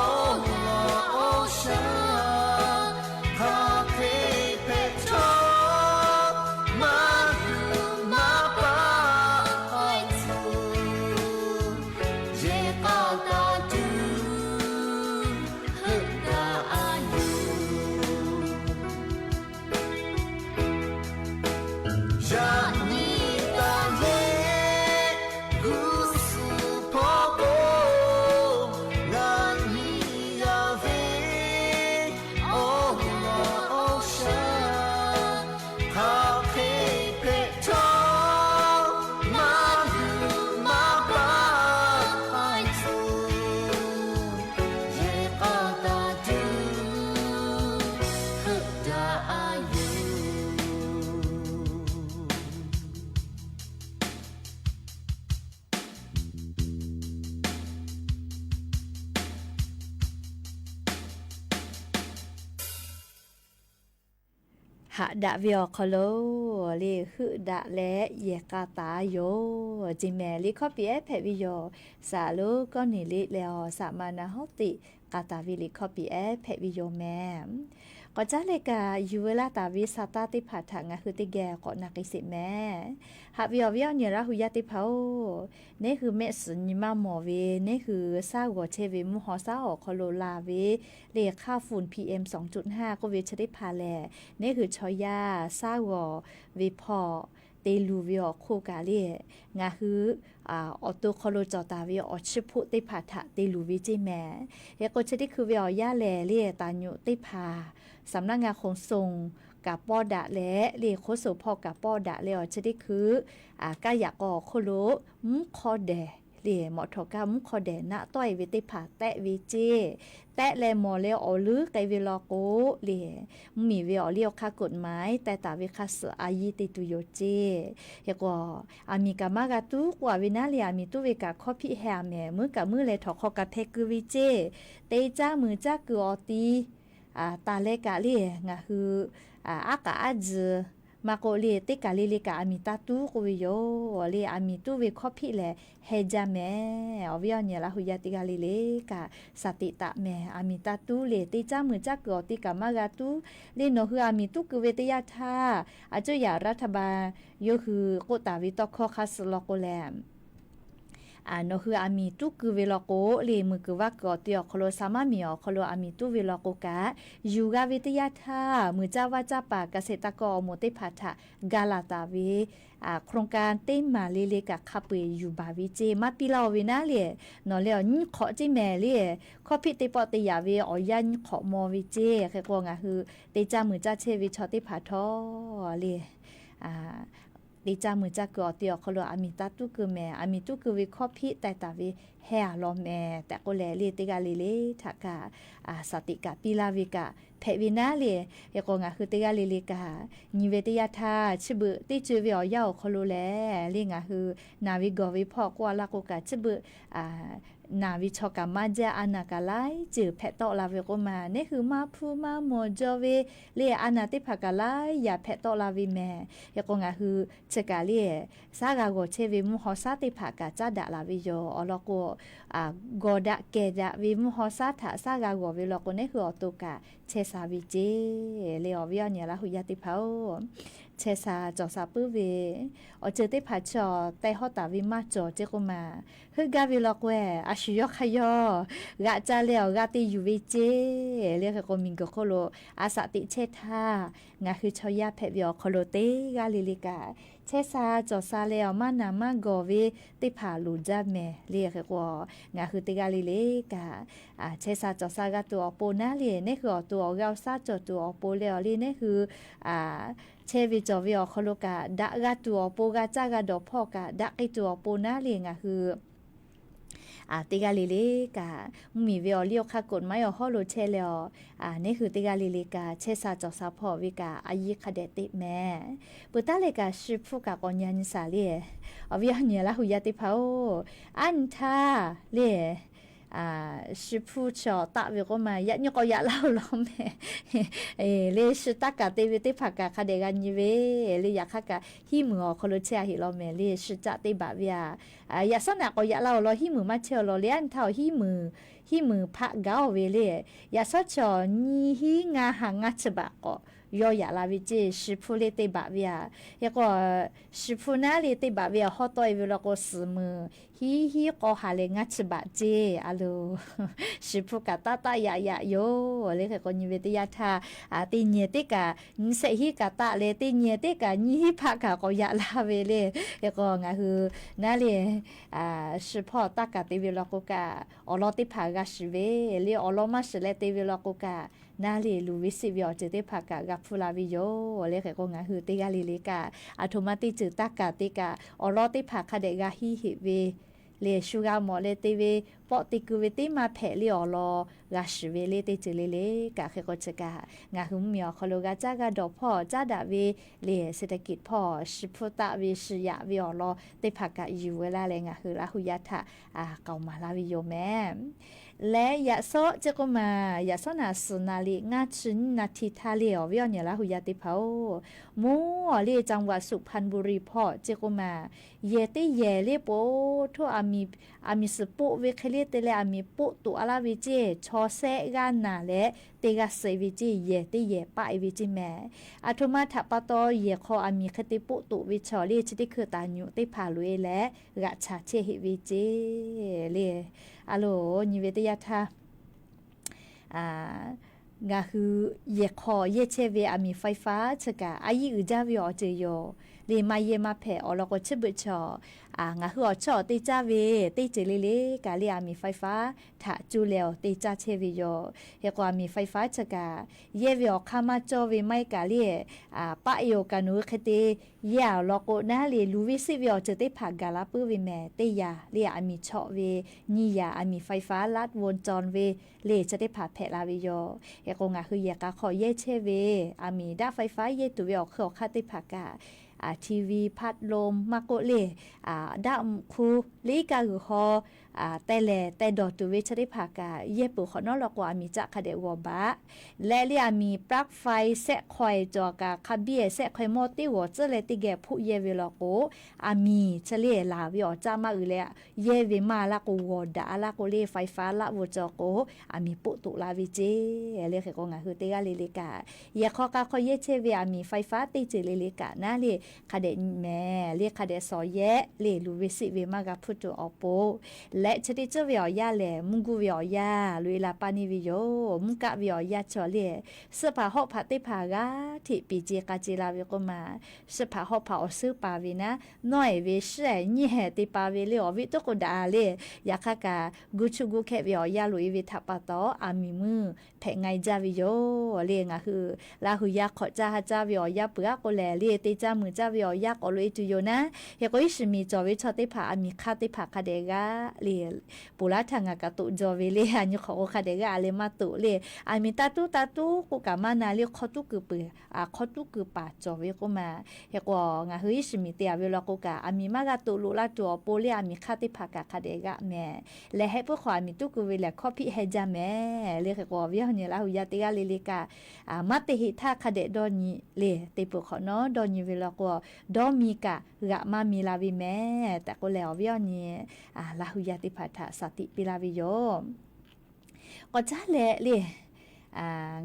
awˬ laꞈ awˬ shaˍ, hk'aˬ hk'e hpehꞈ htawˇ maˇ yuˬ maˇ paˆ haiˬ tcuh, yehˬ k'a taˍ tuˬ heuˆ daꞈ a yoˬ. Yaꞈ nyi taˍ leh g'uˇ suhˍ hpawˇ k'o, ngaˬ nyi g'a ve awˬ laꞈ awˬ shaˍ, hk'aˬ hk'e hpehꞈ htawˇ maˇ yuˬ maˇ paˆ haiˬ tcuh, yehˬ k'a taˍ tuˬ heuˆ daꞈ a yoˬ. Haꞈ daꞈ ve awˬ hk'aw lo le heuˆ daꞈ leh yehˬ k'a taˍ yoˬ ceˇ mehˍ. Liꞈ hkawˇ piˍ ehˉ hpehꞈ ve yoˬ. Saˍ lonˉ Kawˇneˍliˆ leh awˬ saˍ ma na hawˉ teꞈ k'a taˍ ve liꞈ hkawˇ piˍ ehˉ hpehꞈ ve yoˬ mehˍ. K'awꞈ caˉ leh kaꞈ yuˬ veu laˇ taˍ ve sa taˇ teˇ hpaˍ htaꞈ ngaˬ hui teˇ geh k'awꞈ na k'ai sheˍ mehˍ. Haꞈ ve awˬ viˉ awˬ nyi Laˇ hu yaˇ teˇ hpaˍ-oˬ, neˇ hui mehˆ suhˍ nyi maˇ mawˬ ve, neˇ hui shaˉ g'awˬ chehˇ ve mvuhˇ haw shaˉ awˬ hk'aw lo la ve le hk'aˇ funˍ P M sawˍ cuˆ hnaˇ k'oˆ ve chi teˇ hpaˍ lehˬ, neˇ hui chaw yaˇ shaˉ g'awˬ ve hpawˇ te luˬ ve awˬ hk'oˆ kaꞈ le, ngaˬ hui awˬ to hk'aw lo cawˬ taˍ ve awˬ chiˇ hpoˆ teˇ hpaˍ htaꞈ te luˬ ve ceˇ mehˍ. Hk'e k'o chi teˇ hkui ve awˬ yanˇ lehˬ le taˍ nyoꞈ teˇ hpaˍ สำนักงานขนส่ง kaꞈ pawˇ daꞈ leh le ขนส่ง hpawˇ kaꞈ pawˇ daꞈ leh awˬ chi teˇ hkui kaˇ yaꞈ k'aw awˬ hk'oˆ lo mvuhˇ hk'awˇ dehˬ le mawꞈ htawꞈ kaˇ mvuhˇ hk'awˇ dehˬ naˆ tawˆ e ve teˇ hpaˍ tehˆ ve ceˇ. Tehˆ leh mawˬ leh awˬ leuˉ k'ai ve law k'o le, mvuhˇmiˬ ve awˬ liˇ awˬ hk'aˇ กฎหมาย teh taˍ ve hk'a suhˍ a yiˇ te tuˬ yoˬ ceˇ. Hk'e k'o, aˬ miˍ kaꞈ maˇ g'a tuˉ k'oˆ a ve naˉ le, aˬ miˍ tuˉ ve kaꞈ hkawˇ hpiˆ heh a mehˍ. Muiˉ kaꞈ muiˉ leh htawnˍ hk'aw kaꞈ hpeh keu ve ceˇ. Te caˇ muiˬ caˇ kuiˬ awˬ ti taˍ leh kaꞈ le ngaˬ hui aˉ k'aꞈ aˉ tzuhˬ maˇ k'oˆ le, teˇ kaˬ le le kaꞈ aˬ miˍ taˇ tuˉ k'oˆ ve yoˬ le. Aˬ miˍ tuˉ ve hkawˇ hpiˆ lehˬ heh jaˇ mehˍ. Awˬ viˉ awˬ nyi Laˇ hu yaˇ teˇ g'aˇ le le kaꞈ shaˍ teꞈ taˍ mehˍ. Aˬ miˍ taˇ tuˉ le, te caˇ muiˬ caˇ kuiˬ awˬ ti kaꞈ maˇ g'a tuˉ le. Nawˬ hui aˬ miˍ tuˉ keu ve teˇ yanˇ htaˇ, a cuˇ yaꞈ รัฐบาล yawˇ hui k'oˆ taˍ ve tawˇ hkawˇ hk'a suhˍ law k'o lehˬ, nawˬ hui aˬ miˍ tuˉ keu ve law k'o le, muiˬ kuiˬ vaˇ kuiˬ awˬ ti awˬ hk'aw lo, saˍ maˇ miˬ awˬ hk'aw lo aˬ miˍ tuˉ ve law k'o kaꞈ, yuˬ g'a ve teˇ yanˇ htaˇ muiˬ caˇ vaˇ caˇ paˍ เกษตรกร awˬ moˍ teˇ hpaˍ htaꞈ ga laˬ taˍ ve hk'aw ka teˇ maˬ le le kaꞈ hk'a peu-eˬ yuˬ baˬ ve ceˇ. Maˇ piˇ laˇ-oˬ ve naˉ le, nawˬ leh awˬ nyiˇ hk'awꞈ ceˇ mehˍ le. Hkawˇ hpiˆ teˇ pawˆ te yaꞈ ve awˬ yanˇ nyiˇ hk'awꞈ maw ve ceˇ. Hk'e k'o ngaˬ hui te caˇ muiˬ caˇ chehˇ ve chaw teˇ hpaˍ htawˇ le te caˇ muiˬ caˇ kuiˬ awˬ ti awˬ hk'aw lo aˬ miˍ taˇ tuˉ keu mehˍ. Aˬ miˍ tuˉ keu ve hkawˇ hpiˆ teh taˍ ve heh a law mehˍ tehꞈ k'oˆ leh le, teˇ g'aˇ le le htaꞈ kaꞈ shaˍ teꞈ kaꞈ piˇ laˇ ve kaꞈ hpehꞈ ve naˉ le. Hk'e k'o ngaˬ hui teˇ g'aˇ le le kaꞈ nyi ve teˇ yanˇ htaˇ, chi beuꞈ teˇ co e ve awˬ yanˇ awˬ hk'aw lo lehˬ le ngaˬ hui naˬ ve gawˬ ve hpawˇ k'oˆ a laˇ k'o kaꞈ, chi beuꞈ naˬ ve chaw kaꞈ maˇ jaˇ, a naˬ kaꞈ laiˉ ceuˬ hpehꞈ tawˆ la ve k'oˆ ma, neˇ hui maˇ hpuˇ maˇ mawˬ jaw ve le, a naˬ teˇ hpaˍ kaꞈ laiˉ yaꞈ hpehꞈ tawˆ la ve mehˍ. Hk'e k'o ngaˬ hui chi kaꞈ le shaˉ g'a g'awˬ chehˇ ve mvuhˇ haw shaˉ teˇ hpaˍ kaꞈ caˉ daꞈ la ve yoˬ. Awˬ lawn k'o, gawˬ daꞈ kehˬ daꞈ ve mvuhˇ haw shaˉ htaꞈ shaˉ g'a g'awˬ ve law k'o, neˇ hui awˬ to kaꞈ chehˇ sha ve ceˇ le. Awˬ viˉ awˬ nyi Laˇ hu yaˇ teˇ hpaˍ-oˬ, chehˇ sha cawˬ sha puiˉ ve awˬ ceuˬ teˇ hpaˍ chi awˬ teh hawˉ taˍ ve maˇ cawˬ ceˇ k'oˆ maˬ. Heuˆ gaˇ ve law k'o-e, a shu yawˇ hk'aˇ yawˇ g'aꞈ ca leh awˬ g'aˇ te yuˬ ve ceˇ le. Hk'e k'o, miˬguiˬ hk'oˆ lo a shaꞈ teꞈ chehˇ htaˇ, ngaˬ hui chaw yaˇ hpehꞈ ve awˬ hk'aw lo teˇ g'aˇ le le kaꞈ, chehˇ sha cawˬ sha leh awˬ maˇ naˬ maˇ gawˬ ve teˇ hpaˍ loˍ jaˇ mehˍ le. Hk'e k'o, ngaˬ hui teˇ g'aˇ le le kaꞈ, chehˇ sha cawˬ sha g'a tuˬ awˬ pon naˉ le, neˉ hui awˬ to awˬ g'aˇ awˬ shaˉ cawˬ tuˬ awˬ pon leh awˬ le neˉ hui chehˇ ve cawˬ ve awˬ hk'aw lo kaꞈ, daꞈ g'a tuˬ awˬ pon, g'a caˇ g'a dawˬ hpawˇ kaꞈ, daꞈ k'ai tuˬ awˬ pon naˉ le ngaˬ hui teˇ g'aˇ le le kaꞈ, mvuhˇmiˬ ve awˬ liˇ awˬ hk'aˇ กฎหมาย awˬ hawˉ lo chehˇ leh awˬ, neˉ hui teˇ g'aˇ le le kaꞈ chehˇ sha cawˬ sha hpawˇ ve kaꞈ a yiˇ hk'a dehꞈ teꞈ mehˍ. Peuˬ taˉ leh kaꞈ, shi hpfuhˇ kaꞈ k'awꞈ nyi nyi shaˍ le. Awˬ viˉ awˬ nyi Laˇ hu yaˇ teˇ hpaˍ-oˬ, aˉ nyi htaˇ le, shi hpfuhˇ chi awˬ taˆ ve k'oˆ maˬ, yaꞈ nyi k'awꞈ yaꞈ laˇ-oˬ law mehˍ le. Shi taˇ kaˍ te ve teˇ hpaˍ kaꞈ hk'a dehꞈ g'a nyi ve le. Yaꞈ hk'aˇ kaꞈ, hiˉ muiˬ awˬ hk'aw lo chehˇ a heꞈ law mehˍ le. Shi caˆ teˇ baꞈ ve a, yaꞈ shawˉ naꞈ k'awꞈ yaꞈ laˇ-oˬ law, hiˉ muiˬ maˇ chehˇ-oˬ law le. Aˉ nyi htaˇ awˬ hiˉ muiˬ, hiˉ muiˬ hpaˆ gaˇ-oˬ ve le. Yaꞈ shawˉ chi awˬ nyiˇ hiˉ ngaˇ ha ngaˇ chi baꞈ k'awꞈ yawˇ yaꞈ la ve ceˇ, shi hpfuhˇ le teˇ baꞈ ve a. Hk'e k'o, shi hpfuhˇ naˉ le teˇ baꞈ ve awˬ hawˉ tawˆ-e ve law k'o, suhˍ muiˬ hiˉ hiˉ k'aw ha leh ngaˇ chi baꞈ ceˇ a loˬ. Shi hpfuhˇ kaꞈ taˆ taˆ yaꞈ yaꞈ yoˬ le. Hk'e k'o, nyi ve teˇ yanˇ htaˇ, teˇ nyi teˇ kaꞈ nyiˇ shehˆ hiˉ kaꞈ taˆ leh, teˇ nyi teˇ kaꞈ nyiˇ hiˉ hpaˆ kaꞈ k'awꞈ yaꞈ la ve le. Hk'e k'o, ngaˬ hui naˉ le, shi hpfuhˇ taˇ kaˍ te ve law k'o kaꞈ, awˬ lawn teˇ hpaˍ g'a shiˍ ve le. Awˬ lawn maˇ shiˍ leh te ve law k'o kaꞈ, naˉ le luˬ ve siˆ ve awˬ ceuˬ teˇ hpaˍ kaꞈ g'a hpuˇ la ve yoˬ le. Hk'e k'o, ngaˬ hui teˇ g'aˇ le le kaꞈ, aˬ htoꞈ ma teˇ ceuˬ taˇ kaˍ te kaꞈ, awˬ lawn teˇ hpaˍ hk'a dehꞈ g'a hiˇ heꞈ ve le. Shu g'a mawˬ leh te ve, pawˆ te ku ve teˇ maˇ hpehꞈ le awˬ lawn g'a shiˍ ve le. Teˇ ceuˬ le le kaꞈ, hk'e k'o chi kaꞈ ngaˬ hui mvuhˇmiˬ awˬ hk'aw lo g'a caˇ g'a dawˬ hpawˇ caˉ daꞈ ve le. เศรษฐกิจ hpawˇ shi hpfuhˇ taˆ ve shi yaꞈ ve awˬ lawn teˇ hpaˍ kaꞈ yuˬ ve laˇ leh, ngaˬ hui Laˇ hu yaˇ htaꞈ k'aoˍ maˍ laˇ ve yoˬ mehˍ. Leh yaꞈ shawˉ ceˇ k'oˆ maˬ, yaꞈ shawˉ naꞈ suhˍ naˍ liꞈ ngaˇ chi nyiˇ naˍ htiˇ htaˇ le, awˬ viˉ awˬ nyi Laˇ hu yaˇ teˇ hpaˍ-oˬ, mvuhˇ awˬ le จังหวัดสุพรรณบุรี hpawˇ ceˇ k'oˆ maˬ, yehˬ teˇ yehˬ le po htoˇ, aˬ miˍ suhˍ poˆ ve hk'e le te leh aˬ miˍ poˆ toꞈ a laˇ ve ceˇ, chaw shehˆ g'aˇ naˬ leh teˇ g'aˇ suh ve ceˇ, yehˬ teˇ yehˬ paˆ-e ve ceˇ mehˍ. Aˬ htoꞈ ma htaꞈ pa taw yehˬ hk'aw aˬ miˍ hk'e te poˆ toꞈ ve chaw le, chi teˇ hkui taˍ nyuꞈ teˇ hpaˍ loꞈ-e leh g'aꞈ chaˍ chehˇ heꞈ ve ceˇ le. A loˬ, nyi ve teˇ yanˇ htaˇ ngaˬ hui yehˬ hk'aw yehˇ chehˇ ve aˬ miˍ ไฟฟ้า chi kaꞈ a yiˇ uiˍ jaˇ ve awˬ ceuˬ yoˬ le. Maˇ yehˇ maˇ hpehꞈ awˬ lawn k'o, chi beuꞈ chaw ngaˬ hui awˬ chawˇ awˬ te caˇ ve teˇ ceuˬ le le kaꞈ le, aˬ miˍ ไฟฟ้า htaꞈ cuˇ leh awˬ te caˇ chehˇ ve yoˬ. Hk'e k'o, aˬ miˍ ไฟฟ้า chi kaꞈ yehˇ ve awˬ hk'aˇ maˇ cawˇ ve maˇ heˆ kaꞈ le, paˆ-e awˬ kaꞈ nawˬ hui hk'e te yehˇ awˬ lawn k'o, naˉ le luˬ ve siˆ ve awˬ ceuˬ teˇ hpaˍ gaˬ la puiˉ ve mehˍ. Teˇ yanˇ le, aˬ miˍ chawˆ ve, nyiˇ yanˇ aˬ miˍ ไฟฟ้า ลัดวงจร ve le, chi teˇ hpaˍ hpehꞈ la ve yoˬ. Hk'e k'o, ngaˬ hui yehˬ k'a hk'aw yehˇ chehˇ ve aˬ miˍ daˆ ไฟฟ้า yehˇ tuˬ ve awˬ hk'aw hk'aˇ teˇ hpaˍ kaꞈ, TV, พัดลม maˇ k'oˆ le, daˆ mvuhꞈ hk'u le kaꞈ g'uiˬ haw teh lehˬ teh dawˬ tuˬ ve chi teˇ hpaˍ kaꞈ yehˇ peuˬ hk'awꞈ nawˉ law k'o, aˬ miˍ caˆ hk'a dehꞈ g'awˬ baꞈ. Leh le, aˬ miˍ ปลั๊กไฟ shehˆ hk'aw-e cawˬ kaꞈ hk'a biˇ-e shehˆ hk'aw-e mawˇ teˇ g'awˬ tcuhˉ leh teˇ geh hpoˆ yehˇ ve law k'o, aˬ miˍ chi le laˬ ve awˬ caˆ maˇ uiˍ leh yehˇ ve maˇ laˇ k'o, g'awˬ daꞈ a laˇ k'o le, ไฟฟ้า ลัดวงจร k'o, aˬ miˍ poˆ toꞈ la ve ceˇ le. Hk'e k'o, ngaˬ hui teˇ g'aˇ le le kaꞈ, yehˬ hk'aw k'a hk'aw yehˇ chehˇ ve aˬ miˍ ไฟฟ้า teˇ ceuˬ le le kaꞈ naˉ le, hk'a dehꞈ mehˍ le, hk'a dehꞈ shawˍ yehˇ le, luˬ ve siˆ ve maˇ g'a hpuˇ tuˬ awˬ pon, leh chi teˇ ceuˬ ve awˬ yanˇ lehˬ, mvuhˇ guˇ ve awˬ yanˇ loꞈ-e la paˇ neˇ ve yoˬ. Mvuhˇ kaˆ ve awˬ yanˇ chaw le, suhˆ hpaˍ hawˆ hpaꞈ teˇ hpaˍ g'aˇ hteꞈ peˍ ce k'a ce la ve k'oˆ maˬ, suhˆ hpaˍ hawˆ hpaꞈ awˬ suhˉ paˍ ve naˉ, nawˇ-ehˍ ve shiˉ-ehˍ nyiˇ-ehˍ te pa ve le, awˬ viˉ tuˉ k'o daꞈ le. Yaꞈ hk'aˇ kaꞈ, gu chuˇ gu hkehˆ ve awˬ yanˇ loꞈ-e ve htaꞈ pa taw, aˬ miˍ meuˇ hpehꞈ nga-e jaˇ ve yoˬ le. Ngaˬ hui Laˇ hu yaˇ hk'awꞈ caˇ ha caˇ ve awˬ yanˇ peuˬ aˉ k'o lehˬ le, te caˇ meuˬ caˇ ve awˬ yanˇ k'awꞈ loꞈ-e tuˬ yoˬ naˉ. Hk'e k'o, iˉ shiˍ miˬ cawˬ ve chaw teˇ hpaˍ aˬ miˍ hk'aˇ teˇ hpaˍ hk'a dehꞈ g'aˇ le, ponˬ laˇ htaˇ ngaˬ kaꞈ toꞈ jaw ve le, a nyi hk'awꞈ k'o hk'a dehꞈ g'aˇ a leh maˇ toꞈ le. Aˬ miˍ taˇ tuˉ taˇ tuˉ k'oˆ kaꞈ maˇ na le, hk'aw tuˉ kuiˬ peuˬ, hk'aw tuˉ kuiˬ paˍ cawˬ ve k'oˆ maˬ. Hk'e k'o, ngaˬ hui iˉ shiˍ miˬ te-a ve law k'o kaꞈ, aˬ miˍ maˇ g'a toꞈ loꞈ la tuˬ awˬ pon le, aˬ miˍ hk'aˇ teˇ hpaˍ kaꞈ hk'a dehꞈ g'aˇ mehˍ. Leh heh puiˉ hk'aw aˬ miˍ tuˉ kuiˬ ve lehˬ, hkawˇ hpiˆ heh jaˇ mehˍ le. Hk'e k'o, awˬ viˉ awˬ nyi Laˇ hu yaˇ teˇ g'aˇ le le kaꞈ, maˇ te heꞈ htaˇ hk'a dehꞈ dawˇ nyi le. Te peuˬ hk'awꞈ nawˉ dawˇ nyi ve law k'o, dawˇ mi kaꞈ g'aꞈ maˇ mi la ve mehˍ tehꞈ k'oˆ leh, awˬ viˉ awˬ nyi Laˇ hu yaˇ teˇ hpaˍ htaꞈ shaˍ tiꞈ piˇ laˇ ve yoˬ. K'awꞈ caˉ leh le,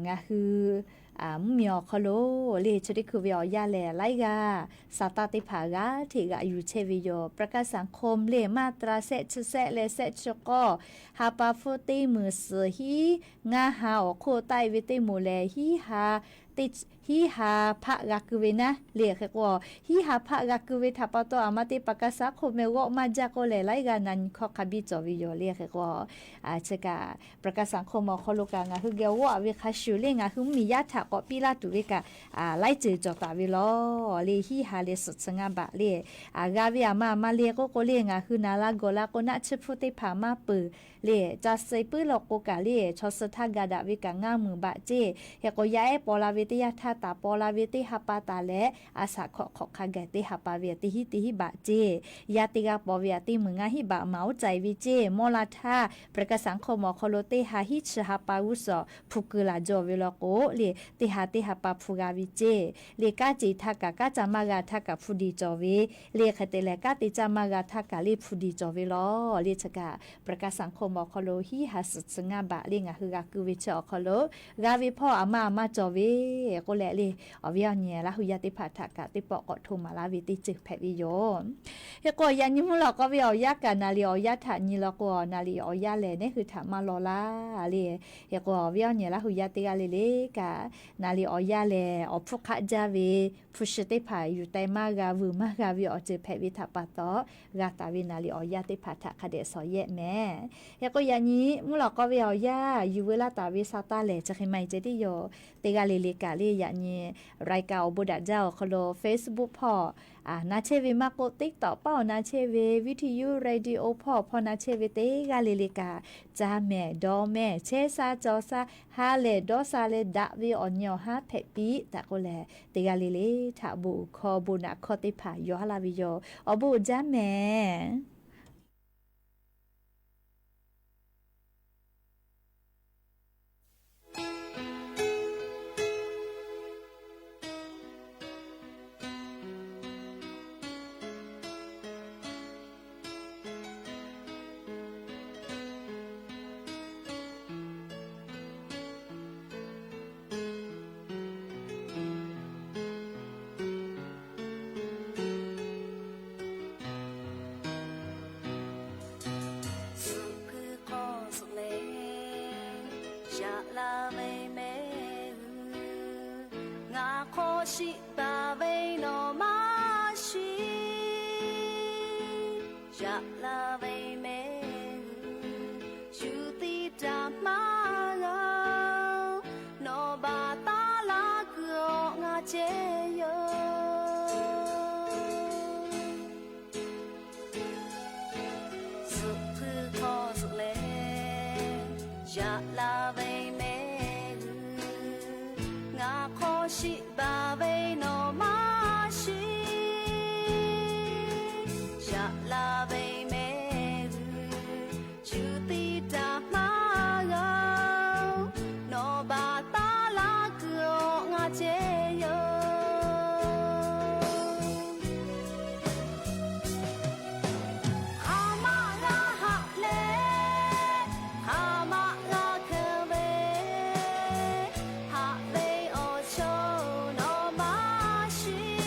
ngaˬ hui mvuhˇmiˬ awˬ hk'aw lo le, chi teˇ hkui ve awˬ yanˇ lehˬ laiˉ g'aˇ sa taˇ teˇ hpaˍ g'aˇ hteꞈ g'aꞈ yuˬ chehˇ ve yoˬ. ประกันสังคม le maˇ tra sehˆ chi sehˆ leh sehˆ chi k'awˇ, ha pa hpfuhˇ teˇ meunˍ suhˍ hiˉ ngaˇ ha awˬ hk'oˆ taˆ e ve teˇ moˍ lehˬ, hiˉ ha teˇ hiˉ ha hpaˆ g'a keu ve naˉ le. Hk'e k'o, hiˉ ha hpaˆ g'a keu ve htaꞈ pa taw, aˬ ma te ประกันสังคม meh g'awˆ maˇ jaˇ k'oˆ lehˬ, laiˉ g'aˇ na nyi hkawˇ hk'a biˇ cawˬ ve yoˬ le. Hk'e k'o, chi kaꞈ ประกันสังคม awˬ hk'aw lo kaꞈ ngaˬ hui geh g'awˆ ve hk'a shuˍ le, ngaˬ hui mvuhˇmiˬ yaˇ htaꞈ k'awꞈ piˇ laˇ tuˬ ve kaꞈ laiˉ ceuˬ cawˬ taˍ ve lawˬ le. Hiˉ ha leh suhˍ chi ngaˇ baꞈ le g'a ve aˬ ma aˬ ma le k'oˆ k'o le, ngaˬ hui naˍ la gawˬ la k'o naˆ tsuhˇ hpfuhˇ teˇ hpaˍ maˇ peuˬ le. Ca suh puiˉ law k'o kaꞈ le, chaw suh htaˇ ga daꞈ ve kaꞈ ngaˇ meunˍ baꞈ ceˇ. Hk'e k'o, yaˇ ehˉ paw la ve teˇ yanˇ htaˇ taˍ paw la ve teˇ ha pa taˍ leh, a shaꞈ hkawꞈ hk'awꞈ hk'a gaˬ teˇ ha pa ve teˇ hiˉ teˇ hiˉ baꞈ ceˇ. Yaˇ teˇ g'aˇ paw ve aꞈ teˇ meunˍ ngaˇ hiˉ baꞈ maˍ oˉ caiˍ ve ceˇ. Mawˇ la htaˇ ประกันสังคม awˬ hk'aw lo teˇ ha hiˉ chi ha pa g'uˇ suhˍ hpu keu laˬ jaw ve law k'o le, teˇ ha teˇ ha pa hpu g'a ve ceˇ. Le kanˉ ceˬ htaˇ kaꞈ, kanˉ ca maˇ g'a htaˇ kaꞈ hpu diˬ cawˬ ve le. Hk'e te leh, kanˉ te caˇ maˇ g'a htaˇ kaꞈ le hpu diˬ cawˬ ve lawˬ le. Chi kaꞈ ประกันสังคม awˬ hk'aw lo hiˉ ha suhˍ chi ngaˇ baꞈ le ngaˬ hui g'a keu ve chi awˬ hk'aw lo g'a ve hpawˇ aˬ ma aˬ ma cawˬ ve k'oˆ leh le, awˬ viˉ awˬ nyi Laˇ hu yaˇ teˇ hpaˍ htaꞈ kaꞈ teˇ pawˆ k'awꞈ hto maˍ laˇ ve teˇ ceuˬ hpehꞈ ve yoˬ. Hk'e k'o, yaꞈ nyi mvuhˇ lawꞈ k'aw ve awˬ yanˇ kaꞈ naˍ riˍ awˬ yanˇ htaꞈ nyi law k'o, naˍ riˍ awˬ yanˇ lehˬ neˉ hui htaꞈ maˇ law laˇ le. Hk'e k'o, awˬ viˉ awˬ nyi Laˇ hu yaˇ teˇ g'aˇ le le kaꞈ, naˍ riˍ awˬ yanˇ lehˬ awˬ hpfuhˇ hk'aˆ jaˇ ve hpu shi teˇ hpaˍ yuˬ teh maˇ g'a, vuiˬ maˇ g'a ve awˬ ceuˬ hpehꞈ ve htaꞈ pa taw, g'a taˍ ve naˍ riˍ awˬ yanˇ teˇ hpaˍ htaꞈ hk'a dehꞈ shawˍ yehˆ mehˍ. Hk'e k'o, yaꞈ nyi mvuhˇ lawꞈ k'aw ve awˬ yanˇ yuˬ veu laˇ taˍ ve sa taˇ lehˬ, chi hk'e maˇ heˆ ceh tiˉ yoˬ. Teˇ g'aˇ le le kaꞈ le, yaꞈ nyi รายการ awˬ bon daꞈ jaˇ awˬ hk'aw lo Facebook hpawˇ na chehˇ ve maˇ k'oˆ, TikTok paˇ awˬ na chehˇ ve, Viˇ hti yuˇ radio hpawˇ hpawˇ na chehˇ ve teˇ g'aˇ le le kaꞈ, ca mehˍ dawˇ mehˍ, chehˇ sha cawˬ sha, ha lehˬ dawˇ sha leh daꞈ ve awˬ nyi awˬ haˉ hpehꞈ piˇ tehꞈ k'oˆ leh, teˇ g'aˇ le le htaꞈ bon uiˍ hkawˇ bon naꞈ hkawˇ teˇ hpaˍ yaw ha laˇ ve yoˬ. Awˬ bon uiˍ jaˇ mehˍ. Suhˍ hkui hk'aw suhˍ leh, yaꞈ la ve mehˍ hui, ngaˬ hk'aw shiˍ baˬ ve nawˬ maˇ shiˍ. Yaꞈ la ve mehˍ hui, shu tiˇ htaꞈ maˇ g'a-o, nawˬ baˬ taˉ laˇ kuiˬ awˬ ngaˬ ceh yoˬ. Suhˍ hkui hk'aw suhˍ leh, yaꞈ la ve mehˍ hui, ngaˬ hk'aw shiˍ baˬ ve nawˬ maˇ shiˍ. Yaꞈ la ve mehˍ hui, shu tiˇ htaꞈ maˇ g'a-o, nawˬ baˬ taˉ laˇ kuiˬ awˬ ngaˬ ceh yoˬ. Hk'aˬ ma g'a haꞈ leh, hk'aˬ ma g'a hkeu ve, haꞈ ve awˬ chaw nawˬ maˇ shiˍ.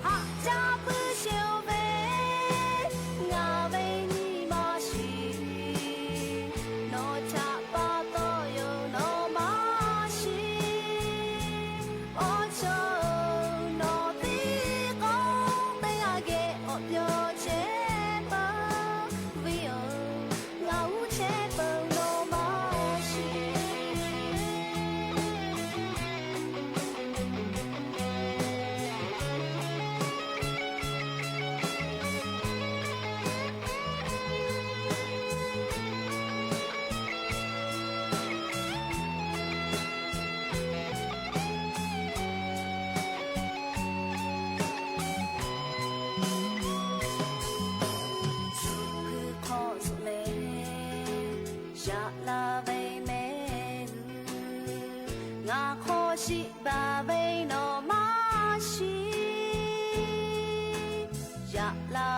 Haꞈ jaˇ puiˉ sheˍ-oˬ ve, ngaˬ ve nyi ma shiˍ. Nawˬ htaꞈ pa taw yoˬ nawˬ maˇ shiˍ. Awˬ chaw nawˬ tiˉ k'awꞈ teˇ g'aˇ geh k'awꞈ pyawˬ chehˇ peuˬ, viˉ-oˬ, ngaˬ uˉ chehˇ peuˬ nawˬ maˇ shiˍ. Suhˍ hkui hk'aw suhˍ leh, yaꞈ la ve mehˍ hui, ngaˬ hk'aw shiˍ baˬ ve nawˬ maˇ shiˍ. Yaꞈ la